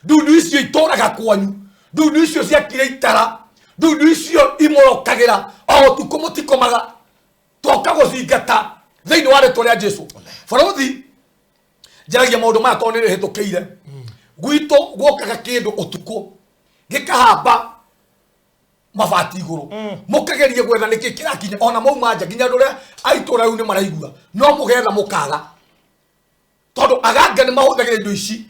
ndundu icio itũraga kwanyu, ndundu icio ciakire itara, ndundu icio imũrokagĩra o ũtukũ mũtikomaga, toka gũcingata thĩinĩ wa rĩtwa rĩa Jesu. Barũthi, njaragia maũndũ maya tondũ nĩ rĩhĩtũkĩire gwitũ. Guokaga kĩndũ ũtukũ gĩkahamba mabati igũrũ, mũkageria gwetha nĩkĩ kĩrakinya, ona mauma nja nginya andũ arĩa a itũũra rĩu nĩ maraigua, no mũgetha mũkaga tondũ aganga nĩ mahũthagĩra indo ici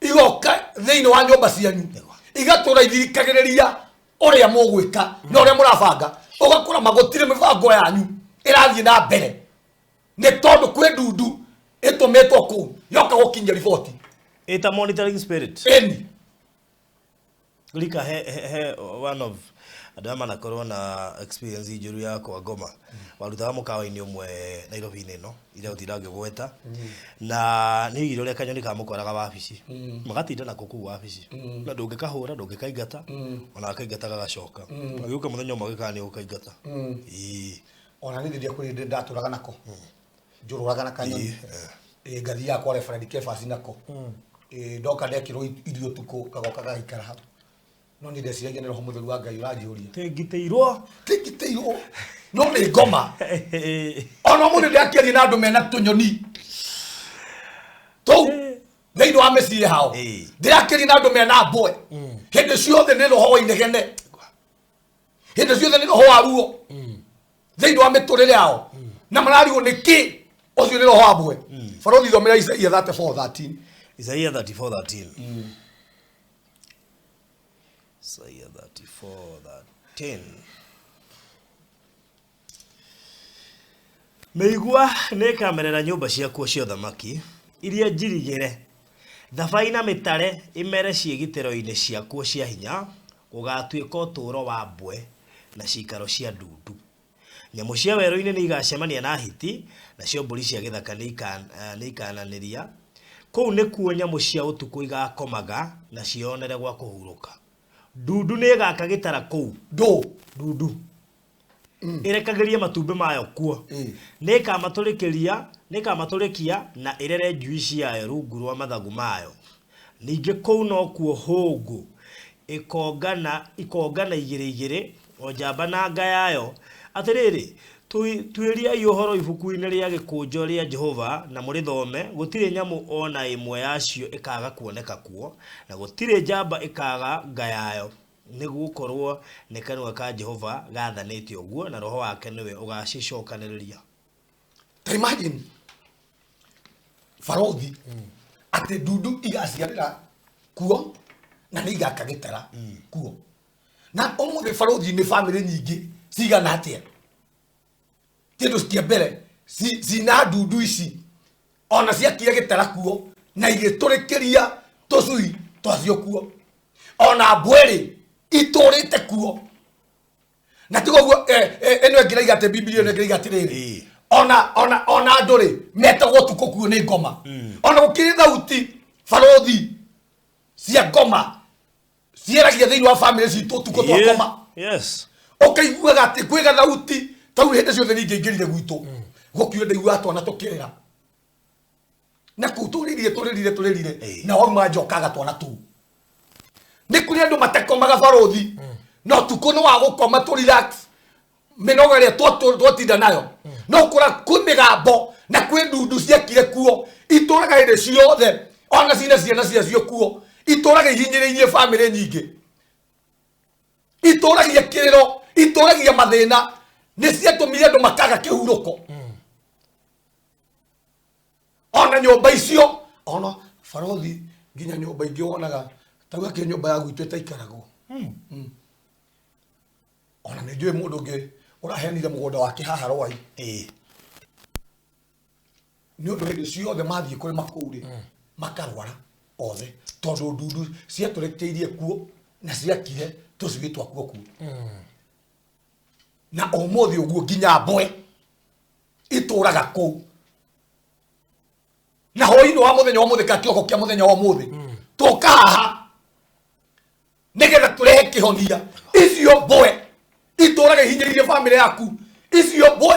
igoka thĩinĩ wa nyũmba cianyu igatũra ithirikagĩrĩria ũrĩa mũgwĩka na ũrĩa mũrabanga. Ũgakora magũtirĩ mĩbango yanyu ĩrathiĩ na mbere nĩ tondũ kwĩ ndundu ĩtũmĩtwo kũu yoka gũkinyia riboti. Ĩta monitoring spirit. Ĩni. Rika he, he, he one of andũ aya manakorwo na experience njũru ya kwa ngoma warutaga mũkawa-inĩ ũmwe Nairobi-inĩ ĩno iria gũtinda ngĩgweta, na nĩ oigire ũrĩa kanyoni kamũkoraga wabici, magatinda nako kũu wabici na ndũngĩkahũra, ndũngĩkaingata, ona gakaingata gagacoka. Agĩũka mũthenya ũmwe agĩkana nĩ gũkaingata. Ĩĩ. Ona niĩ rĩrĩa kwĩ hĩndĩ ndatũraga nako njũrũraga na kanyoni. Ĩĩ, ngathiaga kwa Reverend Kefas nako. Ĩĩ, ndoka ndekĩrwo irio ũtukũ kagoka gagaikara hau, no niĩ ndeciragia nĩ roho mũtheru wa Ngai ũranjihũria. Tĩngitĩirwo. Tingitĩirwo no nĩ ngoma. Ona ũmũthĩ ndĩrakĩaria na andũ mena tũnyoni tũu thĩinĩ wa mĩciĩ hao. Ndĩrakĩaria na andũ mena mbwe. Hĩndĩ ciothe nĩ roho wa inegene, hĩndĩ ciothe nĩ roho wa ruo thĩinĩ wa mĩtũrĩre yao, na mararigwo nĩ kĩ. Ũcio nĩ roho wa mbwe. Barothi, thomera Isaia 34:13. Isaia 34:13. Isaia 34:13. Mĩigua nĩĩkamerera nyũmba ciakuo cia ũthamaki iria njirigĩre, thabai na mĩtare imere ciĩgitĩro-inĩ ciakuo cia hinya. Gũgaatuĩka ũtũũro wa mbwe na ciikaro cia ndundu. Nyamũ cia werũ-inĩ nĩigacemania na hiti, nacio mbũri cia gĩthaka nĩikananĩria. Kũu nĩkuo nyamũ cia ũtukũ igaakomaga na ciĩonere gwa kũhurũka. Ndundu nĩĩgaka gĩtara kũu. Ndũ? Ndundu. Ĩrekagĩrie matumbĩ mayo kuo. Nĩĩkamatũrĩkĩria, nĩĩkamatũrĩkia na ĩrere njui ciayo rungu rwa mathagu mayo. Ningĩ kũu nokuo hũngũ ĩkongana ikongana igĩrĩ igĩrĩ, o njamba na nga yayo. Atĩrĩrĩ, tuĩriai ũhoro ibuku-inĩ rĩa gĩkũnjo rĩa Jehova, na mũrĩthome, gũtirĩ nyamũ o na ĩmwe yacio ĩkaaga kuoneka kuo, na gũtirĩ njamba ĩkaaga nga yayo, nĩ gũkorũo nĩ kanua ka Jehova gaathanĩte ũguo, na Roho wake nĩwe ũgaacicokanĩrĩria. Ta imagine barothi atĩ ndundu igaciarĩra kuo na nĩ igaka gĩtara kuo. Na ũmũthĩ barothi nĩ bamĩrĩ nyingĩ cigana atĩa kĩndũ kĩa mbere cina ndundu ici ona ciakire gĩtara kuo na igĩtũrĩkĩria tũcui twacio kuo, ona mbwĩrĩ itũrĩte kuo. Na tiga ũguo, ĩno ĩngĩ raiga atĩ Bibilia ĩno ĩngĩ raiga atĩrĩrĩ, ona andũ rĩ metagwo ũtukũ kuo nĩ ngoma. Ona gũkĩrĩ thauti barothi cia ngoma cieragia thĩinĩ wa bamĩrĩ citũ ũtukũ twakoma. Ũkaiguaga atĩ kwĩ gathauti tau hĩndĩ ciothe. Ningĩ ingĩrire gwitũ gũkiure ndaiguaga twana tũkĩrĩra na kũu tũrĩrire tũrĩrire tũrĩrire. Na wauma njokaga twana tũu. Nĩ kũrĩ andũ matakomaga barothi, no tukũ nĩ wa gũkoma tũ relax mĩnoga ĩrĩa twatinda nayo. No kũra kwĩ mĩgambo na kwĩ ndundu ciakire kuo itũraga hĩndĩ ciothe, ona cina ciana ciacio kuo, itũraga ihinyĩrĩirie bamĩrĩ nyingĩ, itũragia kĩrĩro, itũragia mathĩna. Nĩ ciatũmire andũ makaga kĩhurũko. Ona nyũmba icio, ona barothi nginya nyũmba ingĩ wonaga tau akĩ nyũmba ya gwitũ ĩtaikaragwo. Ona nĩ njũĩ mũndũ ũngĩ ũraheanire mũgũnda wake haha Rwai nĩ ũndũ hĩndĩ ciothe mathiĩ kũrĩma kũu rĩ, makarwara othe tondũ ndundu ciatũrekeirie kuo na ciakire tũcui twakuo kuo. Na ũmũthĩ ũguo nginya mbwe itũraga kũu. Na hwainĩ wa mũthenya wa mũthĩ kana kĩroko kĩa mũthenya wa ũmũthĩ tũka haha nĩgetha tũrehe kĩhonia. Icio mbwe itũraga ihinyĩrĩirie bamĩrĩ yaku, icio mbwe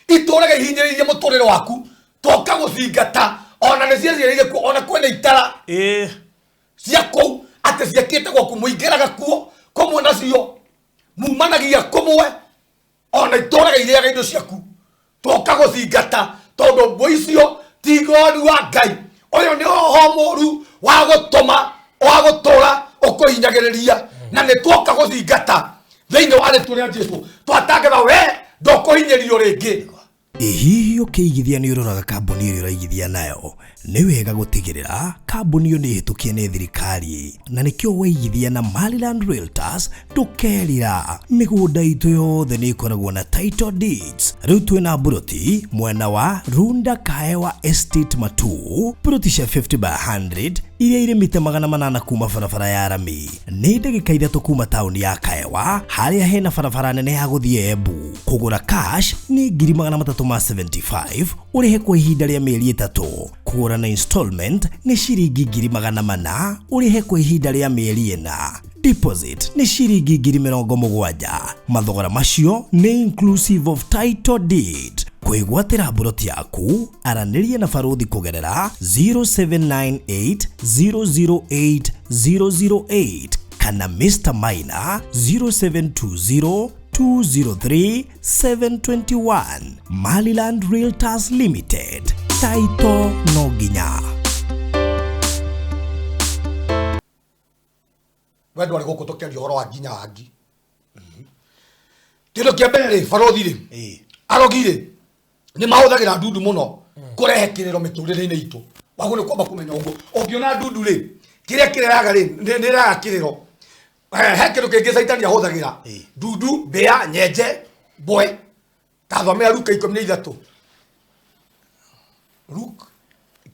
itũraga ihinyĩrĩirie mũtũrĩre waku, toka gũcingata. Ona nĩ ciaciarĩire kuo, ona kwĩna itara cia kũu atĩ ciakĩte gwaku, mũingĩraga kuo kũmwe nacio mumanagia kũmwe, ona itũraga irĩaga indo ciaku. Toka gũcingata tondũ mbwe icio ti ng'ondu wa Ngai. Ũyũ nĩ roho mũru wa gũtũma wa gũtũra ũkũhinyagĩrĩria, na nĩ tuoka gũcingata thĩinĩ wa rĩtwa rĩa Jesu. Twatangatha we ndũkũhinyĩrio rĩngĩ. Ĩ hihi ũkĩigithia nĩ ũroraga kambuni ĩrĩa ũraigithia nayo? Nĩ wega gũtigĩrĩra kambuni ĩyo nĩ ĩhĩtũkie nĩ thirikari, na nĩkĩo waigithia na Maryland Realtors ndũkerira. Mĩgũnda itũ yothe nĩ ĩkoragwo na title deeds. Rĩu twĩna mburoti mwena wa Runda Kaewa Estate Matu, mburoti cia 50 by 100 iria irĩ mita 800 kuma barabara ya rami. Nĩ ndagĩka 3 kuma taũni ya Kaewa harĩa hena barabara nene ya gũthiĩ Embu. Kũgũra cash nĩ 375,000, ũrĩhe kwa ihinda rĩa mĩeri 3. Kũgũra na installment nĩ ciringi 400,000, ũrĩhe kwa ihinda rĩa mĩeri 4. Deposit nĩ ciringi 70,000. Mathogora macio nĩ inclusive of title deed. Kwĩgwatĩra mburoti yaku, aranĩria na barothi kũgerera 0798 008 008 kana Mr Maina 0720 203 721. Maryland Realtors Limited, taito no nginya. We ndwarĩ gũkũ tũkĩaria ũhoro wa nginya wangi. Kĩndũ kĩa mbere rĩ, barothi rĩ, arogi rĩ, nĩ mahũthagĩra ndundu mũno kũrehe kĩrĩro mĩtũrĩre-inĩ itũ. Waguo nĩ kwamba kũmenya ũguo ũngĩona ndundu rĩ, kĩrĩa kĩrehaga rĩ, nĩ ĩrehaga kĩrĩro. He kĩndũ kĩngĩ caitani ahũthagĩra: ndundu, mbĩa, nyenje, mbwe. Tathomera Luka 13, Luke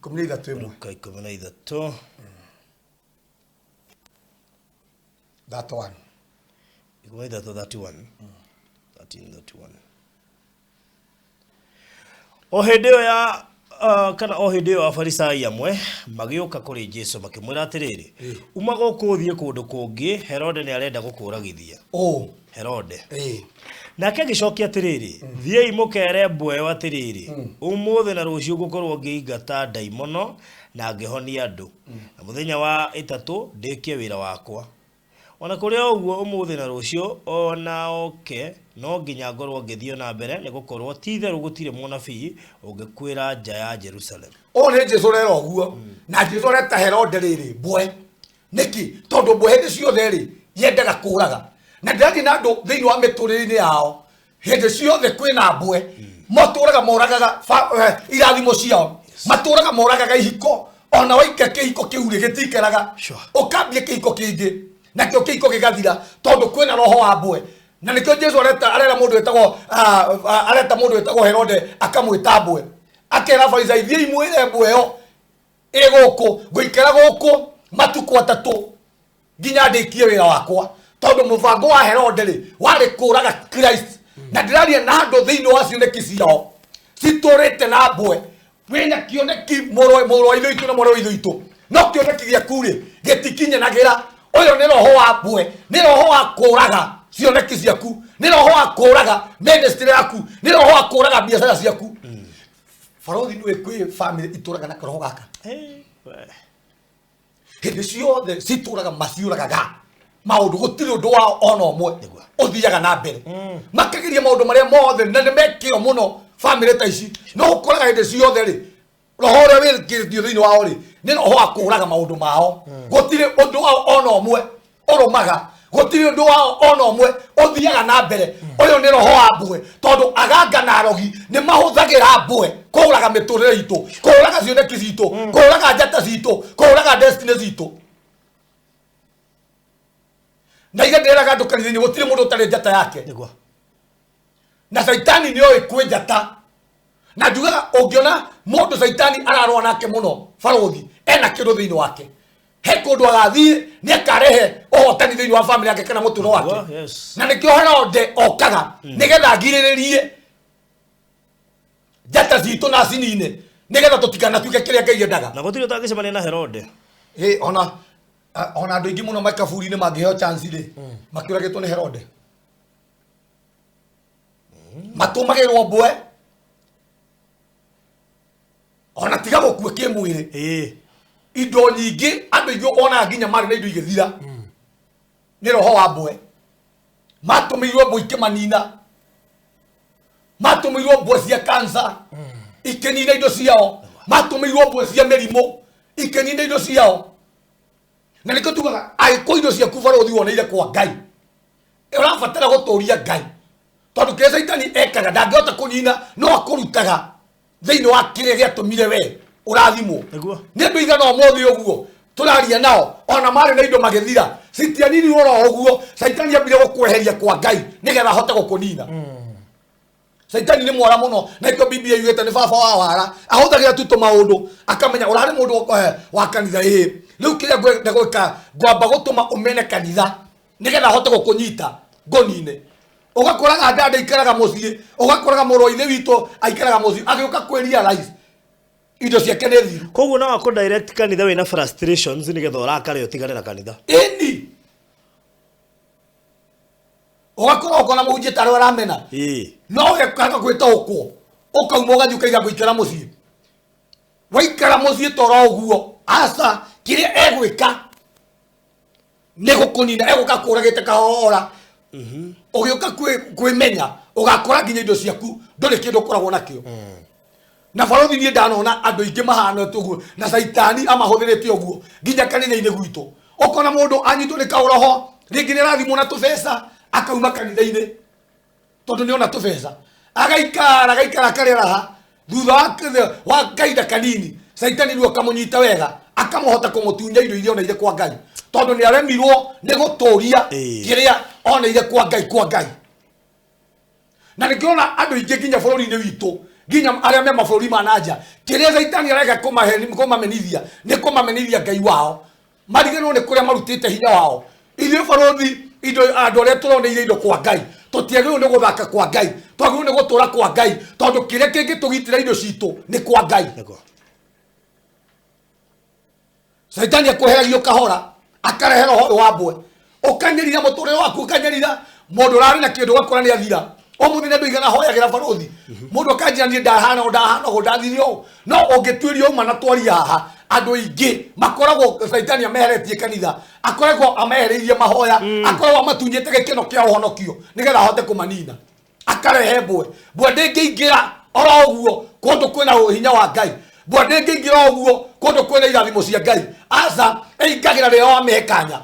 13:1. Luka 13. That one. 13 31, 13 31. O hĩndĩ ĩyo ya Kana o hĩndĩ ĩyo Afarisai amwe magĩũka kũrĩ Jesu makĩmwĩra atĩrĩrĩ, uma gũkũ ũthiĩ kũndũ kũngĩ, Herode nĩ arenda gũkũragithia. Ũ. Herode. Nake agĩcokia atĩrĩrĩ, thiĩi mũkere mbwe ĩyo atĩrĩrĩ, ũmũthĩ na rũciũ ngũkorwo ngĩingata ndaimono na ngĩhonia andũ, na mũthenya wa ĩtatũ ndĩkie wĩra wakwa. Ona kũrĩ o ũguo ũmũthĩ na rũciũ o na oke no nginya ngorwo ngĩthiĩ na mbere, nĩ gũkorwo ti itherũ gũtirĩ mũnabii ũngĩkuĩra nja ya Jerusalem. Ũyũ nĩ Jesu ũrera ũguo, na Jesu areta Herode rĩrĩ mbwe. Nĩkĩ? Tondũ mbwe hĩndĩ ciothe rĩ yendaga kũraga, na ndĩrathiĩ na andũ thĩinĩ wa mĩtũrĩre-inĩ yao hĩndĩ ciothe kwĩna mbwe, matũraga moragaga irathimo ciao, matũraga moragaga ihiko. Ona waika kĩhiko kĩu rĩ gĩtikeraga, ũkambia kĩhiko kĩngĩ nakĩo kĩhiko gĩgathira tondũ kwĩna roho wa mbwe. Na nĩkĩo Jesu areta arera mũndũ wĩtagwo areta mũndũ wĩtagwo Herode akamwĩta mbwe, akera Farisai thiĩi mwĩre mbwe ĩyo ĩ gũkũ, ngũikara gũkũ matukũ atatũ nginya ndĩkie wĩra wakwa, tondũ mũbango wa Herode rĩ warĩ kũraga Christ. Na ndĩraria na andũ thĩinĩ wa cioneki ciao citũrĩte na mbwe. Wĩna kĩoneki mũrũ wa ithe witũ na mwarĩ wa ithe witũ, no kĩoneki gĩaku rĩ gĩtikinyanagĩra. Ũyũ nĩ roho wa mbwe, nĩ roho wa kũraga cioneki ciaku, nĩ roho wa kũraga ministry yaku, nĩ roho wa kũraga biacara ciaku. Barothi nĩwe kwĩ family itũraga na karoho gaka hĩndĩ ciothe citũraga maciũragaga maũndũ, gũtirĩ ũndũ wao ona ũmwe ũthiaga na mbere. Makageria maũndũ marĩa mothe na nĩ mekĩo mũno family ta ici, no ũkoraga hĩndĩ ciothe rĩ roho ũrĩa wĩkĩrĩtio thĩinĩ wao rĩ nĩ roho wa kũraga maũndũ mao. Gũtirĩ ũndũ wao ona ũmwe ũrũmaga, gũtirĩ ũndũ wao ona ũmwe ũthiaga na mbere. Ũyũ nĩ roho wa mbwe, tondũ aganga na arogi nĩ mahũthagĩra mbwe kũraga mĩtũrĩre itũ, kũraga cioneki citũ, kũraga njata citũ, kũraga destiny citũ. Na iga ndĩraga andũ kanitha-inĩ gũtirĩ mũndũ ũtarĩ njata yake. Na Caitani nĩ oĩ kwĩ njata, na njugaga ũngĩona mũndũ Caitani ararũa nake mũno, barothi ena kĩndũ thĩinĩ wake, he kũndũ agathiĩ nĩ akarehe ũhotani thĩinĩ wa family yake kana mũtũro wake. Na nĩkĩo Herode okaga nĩgetha agirĩrĩrie njata citũ na cinine, nĩgetha tũtikanatuĩke kĩrĩa Ngai endaga. Na gũtirĩ ũtangĩcemania na Herode. Ĩ, ona andũ aingĩ mũno makaburi-inĩ mangĩheo chance rĩ makĩũragĩtwo nĩ Herode, matũmagĩrwo mbwe ona tiga gũkua kĩmwĩrĩ. Indo nyingĩ andũ aingĩ onaga nginya marĩ na indo igĩthira nĩ roho wa mbwe. Matũmĩirwo mbwe ikĩmanina, matũmĩirwo mbwe cia kansa ikĩnina indo ciao, matũmĩirwo mbwe cia mĩrimũ ikĩnina indo ciao. Na nĩkĩo tugaga angĩkorwo indo ciaku barothi woneire kwa Ngai, ũrabatara gũtũria Ngai, tondũ kĩrĩa Caitani ekaga ndangĩhota kũnina, no akũrutaga thĩinĩ wa kĩrĩa gĩatũmire we ũrathimwo. Nĩ andũ igana ũmũthĩ ũguo tũraria nao ona marĩ na indo magĩthira, citianinirwo oro ũguo. Caitani ambire gũkweheria kwa Ngai nĩgetha ahote gũkũnina. Caitani nĩ mwara mũno, na ikĩo Biblia yugĩte nĩ baba wa wara. Ahũthagĩra tu tũmaũndũ akamenya ũrarĩ mũndũ wa kanitha. Ĩĩ, rĩu kĩrĩa ngwenda gwĩka, ngwamba gũtũma ũmene kanitha nĩgetha ahote gũkũnyita ngũnine. Ũgakoraga ndanda aikaraga mũciĩ, ũgakoraga mũrũ wa ithe witũ aikaraga mũciĩ, agĩũka kwĩ realize indo ciake nĩ thiru. Koguo no akũ direct kanitha wĩna frustrations nĩgetha ũrakare ũtigane na kanitha. Ĩni, ũgakora ũkona mũhunjia tarĩ aramena, no we kaga gwĩtaũkwo, ũkauma ũgathiĩ ũkaiga ngũikara mũciĩ. Waikara mũciĩ toro ũguo, aca, kĩrĩa egwĩka nĩ gũkũnina, egũka kũragĩte kahora. Ũgĩũka kwĩmenya ũgakora nginya indo ciaku ndũrĩ kĩndũ ũkoragwo nakĩo. Na barothi niĩ ndanona andũ aingĩ mahana ũguo, na Caitani amahũthĩrĩte ũguo nginya kanitha-inĩ gwitũ. Ũkona mũndũ anyitwo nĩ kaũroho, rĩngĩ nĩ arathimwo na tũbeca, akauma kanitha-inĩ tondũ nĩ ona tũbeca, agaikara agaikara akarĩa raha. Thutha wa kahinda kanini Caitani rĩu akamũnyita wega, akamũhota kũmũtunya indo iria oneire kwa Ngai, tondũ nĩ aremirwo nĩ gũtũria kĩrĩa oneire kwa Ngai kwa Ngai. Na nĩkĩona andũ aingĩ nginya bũrũri-inĩ witũ, nginya arĩa me mabũrũri ma nanja, kĩrĩa Caitani areka kũmamenithia nĩ kũmamenithia Ngai wao, mariganĩrwo nĩ kũrĩa marutĩte hinya wao. Ithuĩ barothi indo andũ arĩa tũroneire indo kwa Ngai Tũtiagĩrĩirwo nĩ gũthaka kwa Ngai, twagĩrĩirwo nĩ gũtũra kwa Ngai, tondũ kĩrĩa kĩngĩtũgitĩra indo citũ nĩ kwa Ngai. Nĩguo. Caitani akweheragio kahora, akarehe roho ũyũ wa mbwe, ũkanyarira mũtũrĩre waku, ũkanyarira mũndũ ũrarĩ na kĩndũ, ũgakora nĩ athira. Ũmũthĩ nĩ andũ aigana hoyagĩra barothi, mũndũ akanjĩra niĩ ndahana ũũ, ndahana ũũ, ndathire ũũ. No ũngĩtuĩria uma na twaria haha, andũ aingĩ makoragwo caitani ameheretie kanitha, akoragwo amehereirie mahoya, akoragwo amatunyĩte gĩkeno kĩa ũhonokio nĩgetha ahote kũmanina. Akarehe mbwe. Mbwe ndĩngĩingĩra oro ũguo kũndũ kwĩna hinya wa Ngai. Mbwe ndĩngĩingĩra ũguo kũndũ kwĩna irathimo cia Ngai. Aca, ĩingagĩra rĩrĩa wamĩhe kanya.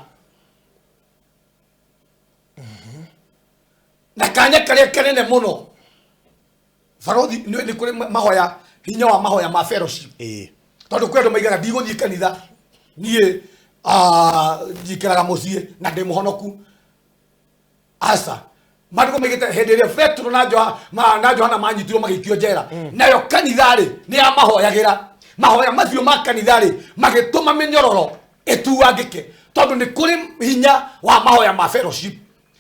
Na kanya karĩa kanene mũno barothi nĩ kũrĩ mahoya, hinya wa mahoya ma fellowship. Tondũ kwĩ andũ maigaga ndigũthiĩ kanitha, niĩ njikaraga mũciĩ na ndĩ mũhonoku. Aca, maandĩko maigĩte hĩndĩ ĩrĩa Petero na na Johana manyitirwo magĩikio njera, nayo kanitha rĩ nĩ yamahoyagĩra. Mahoya macio ma kanitha rĩ magĩtũma mĩnyororo ĩtuangĩke, tondũ nĩ kũrĩ hinya wa mahoya ma fellowship.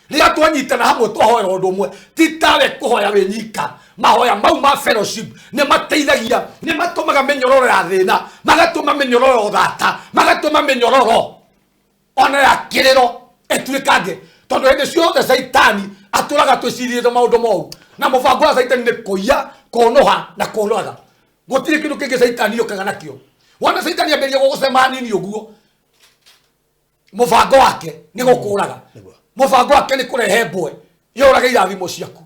Rĩrĩa twanyitana hamwe twahoera ũndũ ũmwe, ti tawe kũhoya wĩ nyika. Mahoya mau ma fellowship nĩ mateithagia, nĩ matũmaga mĩnyororo ya thĩna, magatũma mĩnyororo ya ũthata, magatũma mĩnyororo ona ya kĩrĩro ĩtuĩkange, tondũ hĩndĩ ciothe caitani atũraga twĩcirĩte maũndũ moru, na mũbango wa caitani nĩ kũiya, kũnũha na kũũraga. Gũtirĩ kĩndũ kĩngĩ caitani yũkaga nakĩo. Wona caitani ambĩrĩria gũgũcema hanini ũguo, mũbango wake nĩ gũkũraga. Mũbango wake nĩ kũrehe mbwe yũrage irathimo ciaku,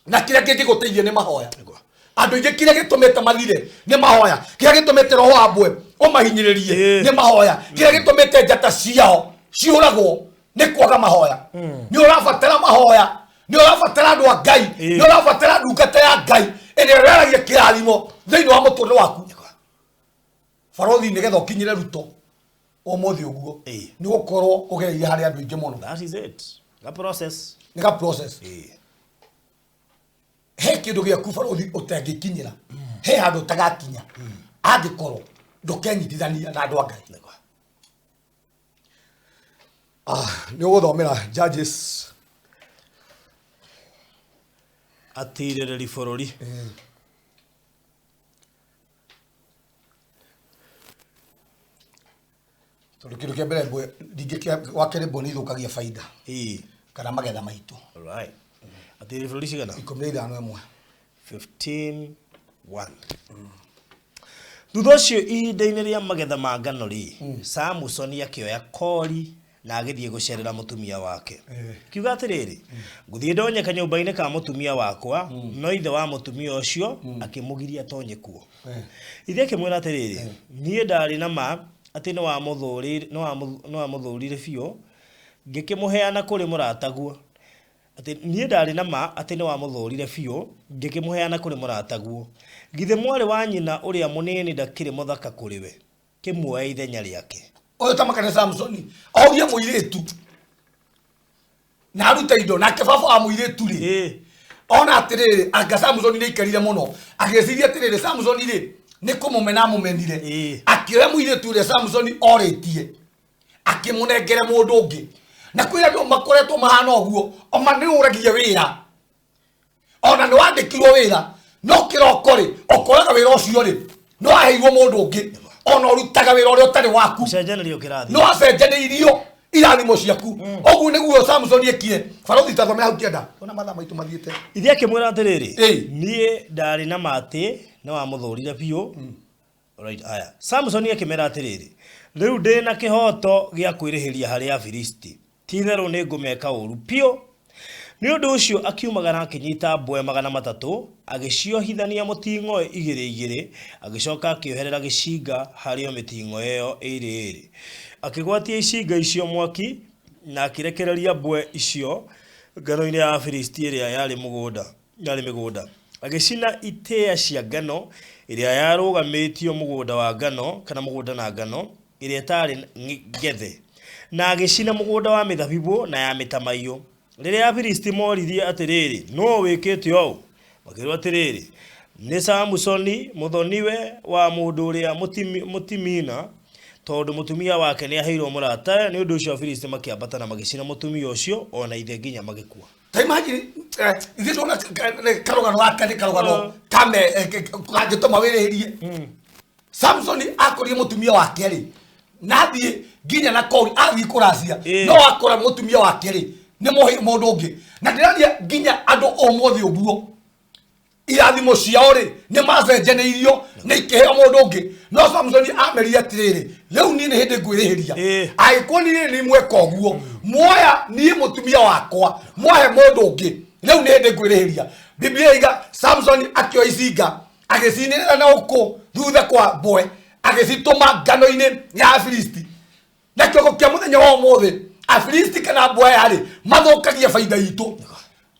na kĩrĩa kĩngĩgũteithia nĩ mahoya. Andũ aingĩ kĩrĩa gĩtũmĩte mathire nĩ mahoya, kĩrĩa gĩtũmĩte roho wa mbwe ũmahinyĩrĩrie nĩ mahoya, kĩrĩa gĩtũmĩte njata ciao ciũragwo nĩ kwaga mahoya. Nĩ ũrabatara mahoya, nĩ ũrabatara andũ a Ngai, nĩ ũrabatara ndungata ya Ngai ĩrĩa ĩraragia kĩrathimo thĩinĩ wa mũtũrĩre waku. Barothi, nĩgetha ũkinyĩre Ruto ũmũthĩ ũguo, nĩ gũkorwo ũgereire harĩ andũ aingĩ mũno. That is it. Ga process. Nĩ ga process. He kĩndũ gĩaku barothi ũtangĩkinyĩra, he handũ ũtagakinya angĩkorwo ndũkenyitithania na andũ a Ngai. Nĩ ũgũthomera Judges. Atirĩrĩri bũrũri. Tondũ kĩndũ kĩa mbere mbwe ningĩ kĩa wa kerĩ, mbwe nĩ ithũkagia baida kana magetha maitũ. Alright. Atirĩrĩri bũrũri cigana? 15:1. 15 1. Thutha ũcio, ihinda-inĩ rĩa magetha ma ngano rĩ, Samusoni akĩoya kori na agĩthiĩ gũcerera mũtumia wake. Kiuga atĩrĩrĩ, ngũthiĩ ndonye kanyũmba-inĩ ka mũtumia wakwa, no ithe wa mũtumia ũcio akĩmũgiria atonye kuo. Ithe akĩmwĩra atĩrĩrĩ, niĩ ndarĩ na ma atĩ nĩwamũthũũrire biũ, ngĩkĩmũheana kũrĩ mũrataguo. Atĩ niĩ ndarĩ na ma atĩ nĩwamũthũũrire biũ, ngĩkĩmũheana kũrĩ mũrataguo. Githĩ mwarĩ wa nyina ũrĩa mũnini ndakĩrĩ mũthaka kũrĩ we? Kĩmuoe ithenya rĩake. Ũyũ ta makane Samsoni orie mũirĩtu na arute indo, nake baba wa mũirĩtu rĩ ona atĩrĩrĩ, anga Samsoni nĩ aikarire mũno agĩciria atĩrĩrĩ, Samsoni rĩ nĩ kũmũmena amũmenire. Akĩoya mũirĩtu ũrĩa Samsoni orĩtie, akĩmũnengere mũndũ ũngĩ. Na kwĩ andũ makoretwo mahana ũguo, oma nĩ ũragia wĩra, ona nĩ wandĩkirwo wĩra, no kĩroko rĩ ũkoraga wĩra ũcio rĩ nĩ waheirwo mũndũ ũngĩ, ona ũrutaga wĩra ũrĩa ũtarĩ waku. Gũcenjanĩrio kĩrathi. Nĩ wacenjanĩirio irathimo ciaku. Ũguo nĩguo Samson ekire. Barothi, tathomera hau 9, ona mathaa maitũ mathiĩte. Ithe akĩmwĩra atĩrĩrĩ, niĩ ndarĩ na ma atĩ nĩwamũthũũrire biũ. Alright, aya. Samsoni akĩmera atĩrĩrĩ, rĩu ndĩ na kĩhooto gĩa kwĩrĩhĩria harĩ Afilisti. Ti-itherũ nĩngũmeka ũũru biũ. Nĩ ũndũ ũcio akiumagara akĩnyiita mbwe 300, agĩciohithania mũting'oe igĩrĩ igĩrĩ, agĩcooka akĩoherera gĩcinga harĩ o mĩting'oe ĩyo ĩĩrĩ ĩĩrĩ. Akĩgwatia icinga icio mwaki, na akĩrekereria mbwe icio ngano-inĩ ya Afilisti ĩrĩa yarĩ mũgũnda. Yarĩ mĩgũnda. Agĩcina itĩĩa cia ngano ĩrĩa yarũgamĩtio mũgũnda wa ngano, kana mũgũnda na ngano ĩrĩa ĩtaarĩ ngethe, na agĩcina mũgũnda wa mĩthabibũ na ya mĩtamaiyũ. Rĩrĩa Afilisti mooririe atĩrĩrĩ, Nũũ wĩkĩte ũũ? Makĩĩrwo atĩrĩrĩ, Nĩ Samusoni, mũthoni-we wa mũndũ ũrĩa Mũtimina, Tondũ mũtumia wake nĩaheirwo mũratawe, nĩ ũndũ ũcio Afilisti makĩambata na magĩcina mũtumia ũcio o na ithe nginya magĩkua. Ta imagine ithuĩ tuona karũgano gaka nĩ karũgano kame kangĩtũma wĩrĩhĩrie. Samson akorire mũtumia wake rĩ, na athiĩ nginya na kori athiĩ kũracia, no akora mũtumia wake rĩ nĩ mũhe mũndũ ũngĩ. Na ndĩraria nginya andũ ũmũthĩ ũguo irathimo ciao rĩ nĩ macenjanĩirio nĩ ikĩheo mũndũ ũngĩ. No Samsoni amerire atĩrĩrĩ, rĩu niĩ nĩ hĩndĩ ngwĩrĩhĩria. Angĩkorwo niĩ nĩ mweka ũguo, muoya niĩ mũtumia wakwa mwahe mũndũ ũngĩ, rĩu nĩ hĩndĩ ngwĩrĩhĩria. Biblia iga Samsoni akĩoya icinga agĩcinĩrĩra na ũkũ thutha kwa mbwe, agĩcitũma ngano-inĩ ya Afilisti. Na kĩongo kĩa mũthenya wa ũmũthĩ, Afilisti kana mbwe aya-rĩ mathũkagia baida itũ.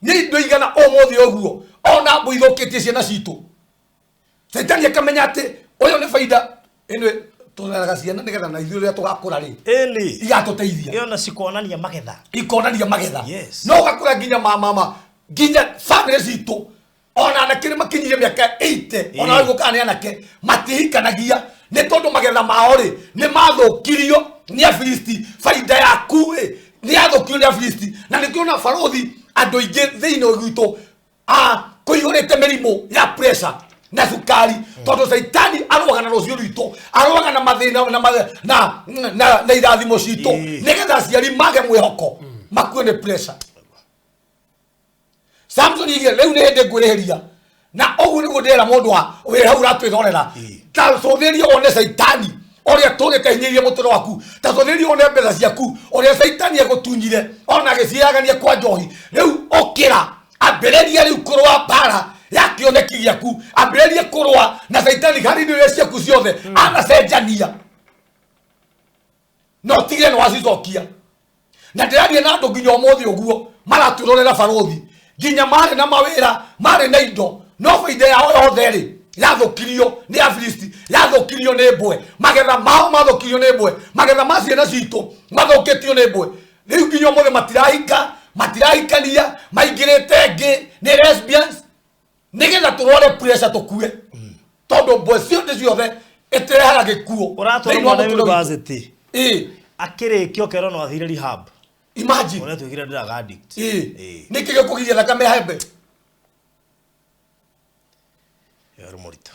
Nĩ indo igana ũmũthĩ ũguo ona mbwe ithũkĩtie ciana citũ. Caitani akamenya atĩ ũyũ nĩ baida ĩno tũreraga ciana nĩgetha na ithuĩ rĩrĩa tũgakũra rĩ igatũteithia. Ĩyo na cikonania magetha. Ikonania magetha. No ũgakũra nginya ma mama nginya famĩlĩ citũ ona anake nĩ makinyirie mĩaka 80, ona rĩu kana nĩ anake matihikanagia nĩ tondũ magetha mao rĩ nĩ mathũkirio nĩ Afilisti. Baida yaku rĩ nĩ yathũkirio nĩ Afilisti. Na nĩkĩo na barũthi andũ aingĩ thĩinĩ gwitũ kũihũrĩte mĩrimũ ya pressure na cukari, tondũ caitani arũaga na rũciũ rwitũ, arũaga na mathĩna na irathimo citũ, nĩgetha aciari mage mwĩhoko makue nĩ pressure. Samson igire rĩu nĩ hĩndĩ ngwĩrĩhĩria. Na ũguo nĩguo ndĩrera mũndũ wa wĩ hau ũratwĩrorera, ta cũthĩrĩria wone caitani ũrĩa tũrĩte hinyĩirie mũtũrĩre waku, ta cũthĩrĩria wone mbeca ciaku ũrĩa caitani egũtunyire ona agĩciagania kwa njohi. Rĩu ũkĩra, ambĩrĩria rĩu kũrũa mbara ya kĩoneki gĩaku, ambĩrĩria kũrũa na caitani harĩ indo iria ciaku ciothe anacenjania, na ũtigĩre nĩ wacicokia. Na ndĩraria na andũ nginya ũmũthĩ ũguo maratwĩrorera barũthi, nginya marĩ na mawĩra, marĩ na indo, no baida yao yothe rĩ yathũkirio nĩ Afilisti, yathũkirio nĩ mbwe. Magetha mao mathũkirio nĩ mbwe, magetha ma ciana citũ mathũkĩtio nĩ mbwe. Rĩu nginya ũmũthĩ matirahika, matirahikania, maingĩrĩte ngĩ nĩ lesbians, nĩgetha tũrware pressure tũkue, tondũ mbwe ciothe ciothe ĩtũrehaga gĩkuũ Ũratwara thĩinĩ wa mwana mũtũrĩre witũ. university. Akĩrĩkia ũkerwo no athire rehab. Imagine. Ũrĩa twĩkire drug addict. Nĩkĩ gĩkũgiria thakame hembe? Ũhoro mũritũ.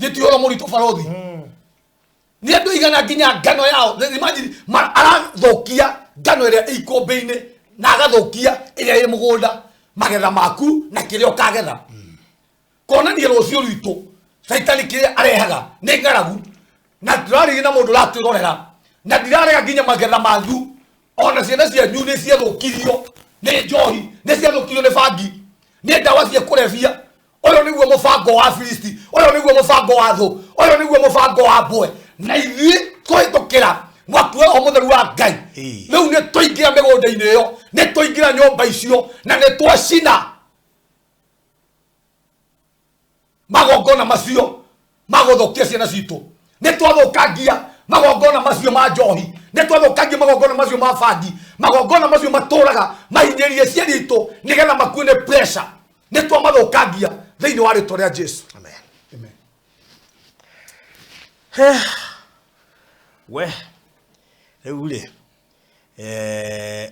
Gĩti ũhoro mũritũ barũthi. Nĩ andũ igana nginya ngano yao. Imagine, arathũkia ngano ĩrĩa ĩ ikũmbĩ-inĩ na agathũkia ĩrĩa ĩ mũgũnda, magetha maku na kĩrĩa ũkagetha. Konania rũciũ rwitũ caitani kĩrĩa arehaga nĩ ng'aragu. Na ndĩrarĩria na mũndũ ũratwĩrorera, na ndirarega nginya magetha manyu, ona ciana cianyu nĩ ciathũkirio nĩ njohi, nĩ ciathũkirio nĩ bangi, nĩ ndawa cia kũrebia. Ũyũ nĩguo mũbango wa Filisti, ũyũ nĩguo mũbango wa thũ, ũyũ nĩguo mũbango wa mbwe. Na ithuĩ kũhĩtũkĩra mwaki wa Roho Mũtheru wa Ngai, rĩu nĩ twaingĩra mĩgũnda-inĩ ĩyo, nĩ twaingĩra nyũmba icio, na nĩ twacina magongona macio magũthũkia ciana citũ. Nĩ twathũkangia magongona macio ma njohi, nĩ twathũkangia magongona macio ma bangi, magongona macio matũraga mahinyĩrĩrie ciana itũ nĩgetha makue nĩ pressure. Nĩ twamathũkangia thĩinĩ wa rĩtwa rĩa Jesu. Amen. Amen. We rĩu rĩ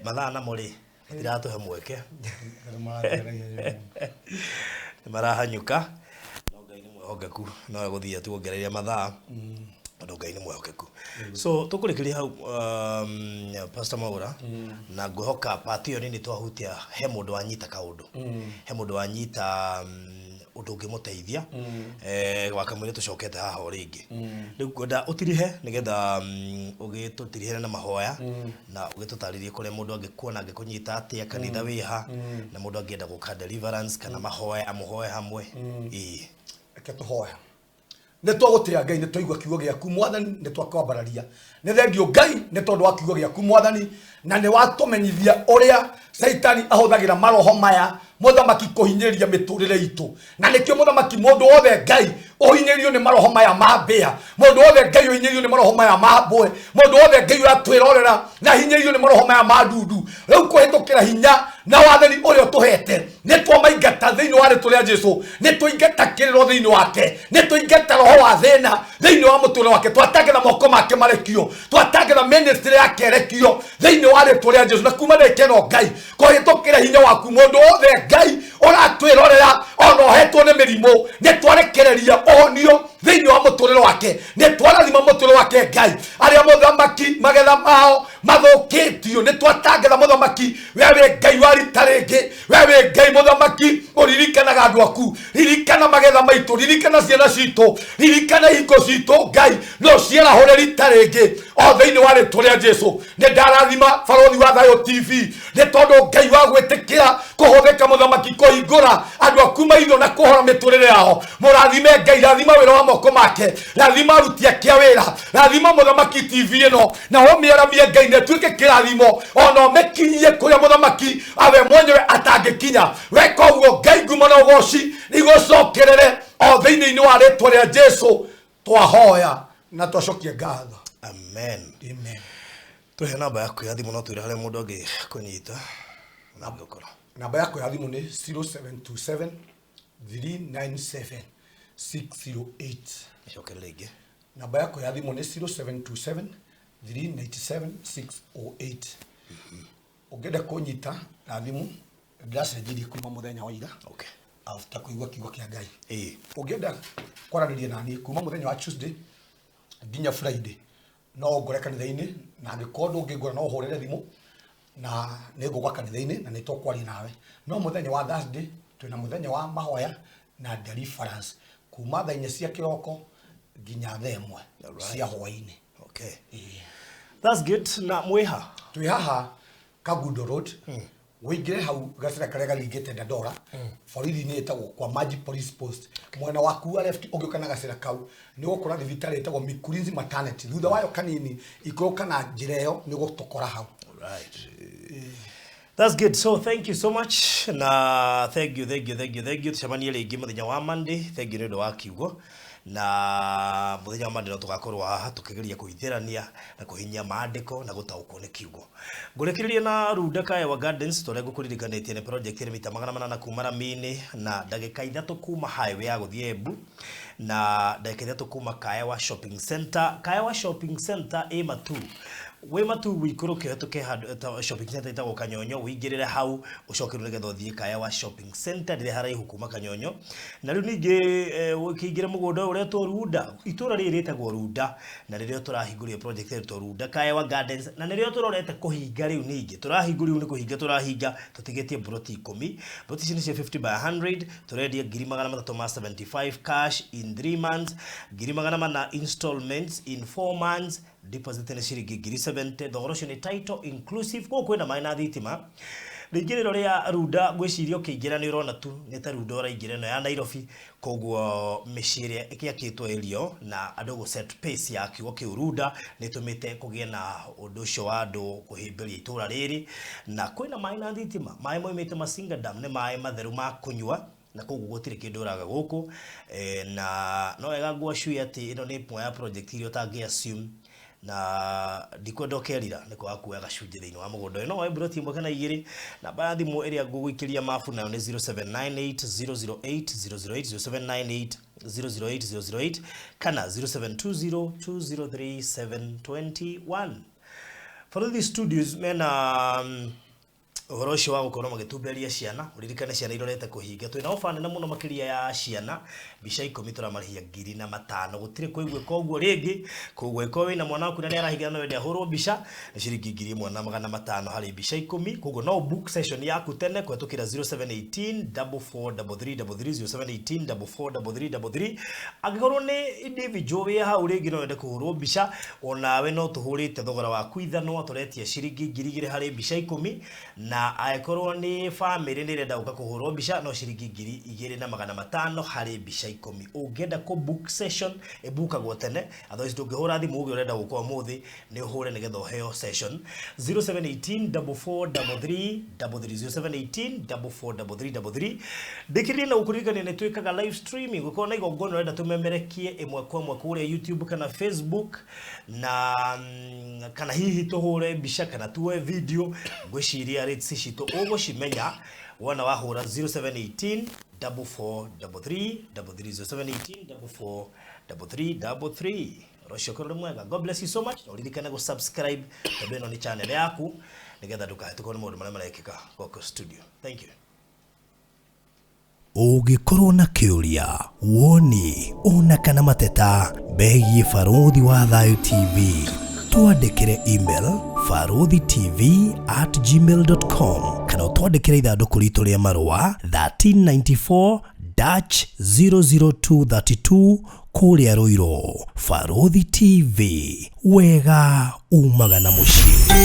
mathaa namo rĩ matiratũhe mweke, nĩ marahanyũka, no Ngai nĩ mwĩhokeku, no egũthiĩ atuongereire mathaa tondũ Ngai nĩ mwĩhokeku. So tũkũrĩkĩria hau, Pastor Mwaura, na ngwĩhoka part ĩyo nini twahutia he mũndũ wanyita kaũndũ, he mũndũ wanyita ũndũ ũngĩmũteithia. Wakamũira tũcokete haha o rĩngĩ, rĩu ngwenda ũtirihe nĩgetha ũgĩtũtirihere na mahoya na ũgĩtũtarĩrie kũrĩa mũndũ angĩkuona, angĩkũnyita atĩa, kanitha wĩha, na mũndũ angĩenda gũka deliverance kana mahoya amũhoe hamwe. Ĩĩ. Reke tũhoe. Nĩ twagũtĩa Ngai, nĩ twaigua kiugo gĩaku Mwathani, nĩ twakwambararia. Nĩ thengiũ Ngai nĩ tondũ wa kiugo gĩaku Mwathani, na nĩ watũmenyithia ũrĩa Caitani ahũthagĩra maroho maya mũthamaki kũhinyĩrĩria mĩtũrĩre itũ. Na nĩkĩo mũthamaki, mũndũ wothe Ngai ũhinyĩrĩirio nĩ maroho maya ma mbĩa, mũndũ wothe Ngai ũhinyĩrĩirio nĩ maroho maya ma mbwe, mũndũ wothe Ngai ũratwĩrorera na ahinyĩrĩirio nĩ maroho maya ma ndundu, Rĩu kũhĩtũkĩra hinya na wathani ũrĩa ũtũhete, nĩ twamaingata thĩinĩ wa rĩtwa rĩa Jesu, nĩ tũingata kĩrĩro thĩinĩ wake, nĩ tũingata roho wa thĩna thĩinĩ wa mũtũrĩre wake, twatangatha moko make marekio, twatangatha ministry yake ĩrekio thĩinĩ wa rĩtwa rĩa Jesu. Na kuma ndagĩka ĩno Ngai, kũhĩtũkĩra hinya waku, mũndũ wothe Ngai ũratwĩrorera ona ũhetwo nĩ mĩrimũ, nĩ twarekereria ũhonio thĩinĩ wa mũtũrĩre wake, nĩ twarathima mũtũrĩre wake Ngai. Arĩa mũthamaki magetha mao mathũkĩtio, nĩ twatangatha mũthamaki, we wĩ Ngai wa rita rĩngĩ, we wĩ Ngai mũthamaki ũririkanaga andũ aku. Ririkana magetha maitũ, ririkana ciana citũ, ririkana hingo citũ Ngai, no ciarahũre rita rĩngĩ o thĩinĩ wa rĩtwa rĩa Jesu. Nĩ ndarathima Barothi wa Thayũ TV nĩ tondũ Ngai wa gwĩtĩkĩra kũhũthĩka mũthamaki kũhingũra andũ aku maitho na kũhora mĩtũrĩre yao. Mũrathime Ngai, rathima wĩra wa moko make, rathima aruti ake a wĩra, rathima mũthamaki TV ĩno, na ũmĩaramie Ngai na ĩtuĩke kĩrathimo, ona ũmĩkinyie kũrĩa mũthamaki awe mwenyewe atangĩkinya. Weka ũguo Ngai, ngumo na ũgoci igũcokerere o thĩinĩ-inĩ wa rĩtwa rĩa Jesu twahoya na twacokia ngatho. Amen. Amen. Tũhe namba yaku ya thimũ, no twĩre harĩa mũndũ angĩkũnyita na angĩgũkora. Namba yakwa ya thimũ nĩ 0727 397 608. Icokere rĩngĩ. Namba yakwa ya thimũ nĩ 0727 397 608. Ũngĩenda kũnyita na thimũ, ndĩracenjirie kuma mũthenya wa ira after kũigua kiugo kĩa Ngai. Ũngĩenda kwaranĩria na niĩ kuma mũthenya wa Tuesday nginya Friday, no ũngore kanitha-inĩ, na angĩkorwo ndũngĩngora no ũhũrĩre thimũ na nĩ ngũgwa kanitha-inĩ na nĩ tũkwaria nawe. No mũthenya wa Thursday twĩna mũthenya wa mahoya na deliverance kuma thaa 4 cia kĩroko nginya thaa 1 cia hwaĩ-inĩ. Okay. That's good. Na mwĩha? Twĩ haha Kangundo Road, wĩingĩre hau gacĩra karĩa garingĩte Dandora, borithi-inĩ ĩtagwo kwa Maji Police Post. Mwena waku wa left ũgĩũka na gacĩra kau nĩ ũgũkora thibitarĩ ĩtagwo Mikurinzi Maternity. Thutha wayo kanini ikũrũka na njĩra ĩyo nĩ ũgũtũkora hau. Right. That's good. So thank you so much. Na thank you, thank you, thank you, thank you. Tucemanie rĩngĩ mũthenya wa Monday. Thank you nĩ ũndũ wa kiugo. Na mũthenya wa Monday no tũgakorwo haha tũkĩgeria kũhithĩrania na kũhinyia maandĩko na gũtaũkwo nĩ kiugo. Ngũrĩkĩrĩria na Runda Kaewa Gardens tũrĩa ngũkũririkanĩtie nĩ project ĩrĩ mita 800 kuma rami-inĩ na ndagĩka 3 kuma highway ya gũthiĩ Embu na ndagĩka 3 kuma Kaewa Shopping Center. Kaewa Shopping Center ĩ Matuu. Wĩ Matuu ũikũrũke ũhĩtũke handũ shopping center ĩtagwo Kanyonyo, ũingĩrĩre hau ũcoke rĩu nĩgetha ũthiĩ Kaewa Shopping Center rĩrĩa haraihu kuma Kanyonyo. Na rĩu ningĩ ũkĩingĩra mũgũnda ũyũ ũretwo Runda, itũra rĩrĩ rĩtagwo Runda na rĩrĩa tũrahingũrire project ĩretwo Runda Kaewa Gardens, na nĩrĩo tũrorete kũhinga rĩu ningĩ. Tũrahingũria rĩu nĩ kũhinga tũrahinga, tũtigĩtie mburoti 10. Mburoti ici nĩ cia 50 by 100, tũrendia 375,000 cash in 3 months, 400,000 installments in 4 months, deposit nĩ ciringi 70,000. Thogora ũcio nĩ title inclusive. Gũkũ kwĩna maĩ na thitima. Rĩingĩrĩro rĩa Runda ngwĩciria ũkĩingĩra nĩ ũrona tu nĩ ta Runda ũraingĩra ĩno ya Nairobi, koguo mĩciĩ ĩrĩa ĩkĩakĩtwo area na andũ gũ set pace ya kiugo kĩu Runda nĩ ĩtũmĩte kũgĩe na ũndũ ũcio wa andũ kũhĩmbĩria itũra rĩrĩ, na kwĩna maĩ na thitima. Maĩ maumĩte Masinga Dam nĩ maĩ matheru ma kũnyua, na koguo gũtirĩ kĩndũ ũraga gũkũ. Na no wega ngwacui atĩ ĩno nĩ ĩmwe ya project iria ũtangĩ assume, na ndikwenda ũkerira nĩ kwaga kuoya gacunjĩ thĩinĩ wa mũgũnda ũyũ. No woe mburoti 1 kana 2. Namba ya thimũ ĩrĩa ngũgũikĩria mabu nayo nĩ 0798 008 008, 0798 008 008 kana 0720 203 721. Borithi Studios mena ũhoro ũcio wa gũkorwo magĩtumberia ciana. Ũririkane ciana irorete kũhinga, twĩna ofa nene mũno makĩria ya ciana, mbica 10 tũramarĩhia 5,000, gũtirĩ kũiguĩka ũguo rĩngĩ. Koguo ĩkorwo wĩna mwana waku na nĩ arahinga no wende ahũrwo mbica, nĩ ciringi 1,500 harĩ mbica 10. Koguo no book session yaku tene kũhetũkĩra 0718 4433 33, 0718 4433 33. Angĩkorwo nĩ individual wĩ hau rĩngĩ no wende kũhũrwo mbica, onawe no tũhũrĩte thogora waku ithanwa, tũretia ciringi 2,000 harĩ mbica 10 na Na angĩkorwo nĩ bamĩrĩ nĩ ĩrenda gũka kũhũrwo mbica no ciringi 2500 harĩ mbica 10. Ũngĩenda kũ book session ĩbukagwo tene, otherwise ndũngĩhũra thimũ uge ũrenda gũka ũmũthĩ, nĩ ũhũre nĩgetha ũheo session 0718 4433 33, 0718 4433 33. Ndĩkĩrĩrie na gũkũririkania nĩ twĩkaga live streaming. Gũkorwo na igongona ũrenda tũmemerekie ĩmwe kwa ĩmwe kũrĩa YouTube kana Facebook, na kana hihi tũhũre mbica kana tuoe video, ngwĩciria rates citũ ũgũcimenya wona wahũra 0718 4433 33, 0718 4433 33. Rũciũ korwo mwega. God bless you so much, na ũririkane gũ subscribe tondũ ĩno nĩ channel yaku, nĩgetha ndũkahĩtũkwo nĩ maũndũ marĩa marekĩka gũkũ studio. Thank you. Ũngĩkorwo na kĩũria, woni ona kana mateta megiĩ Barũthi wa Thayũ TV, twandĩkĩre email baruthitv@gmail.com kana ũtwandĩkĩre ithandũkũ ritũ rĩa marũa 1394 00232 kũrĩa Ruiru. Barũthi TV, wega umaga na mũciĩ.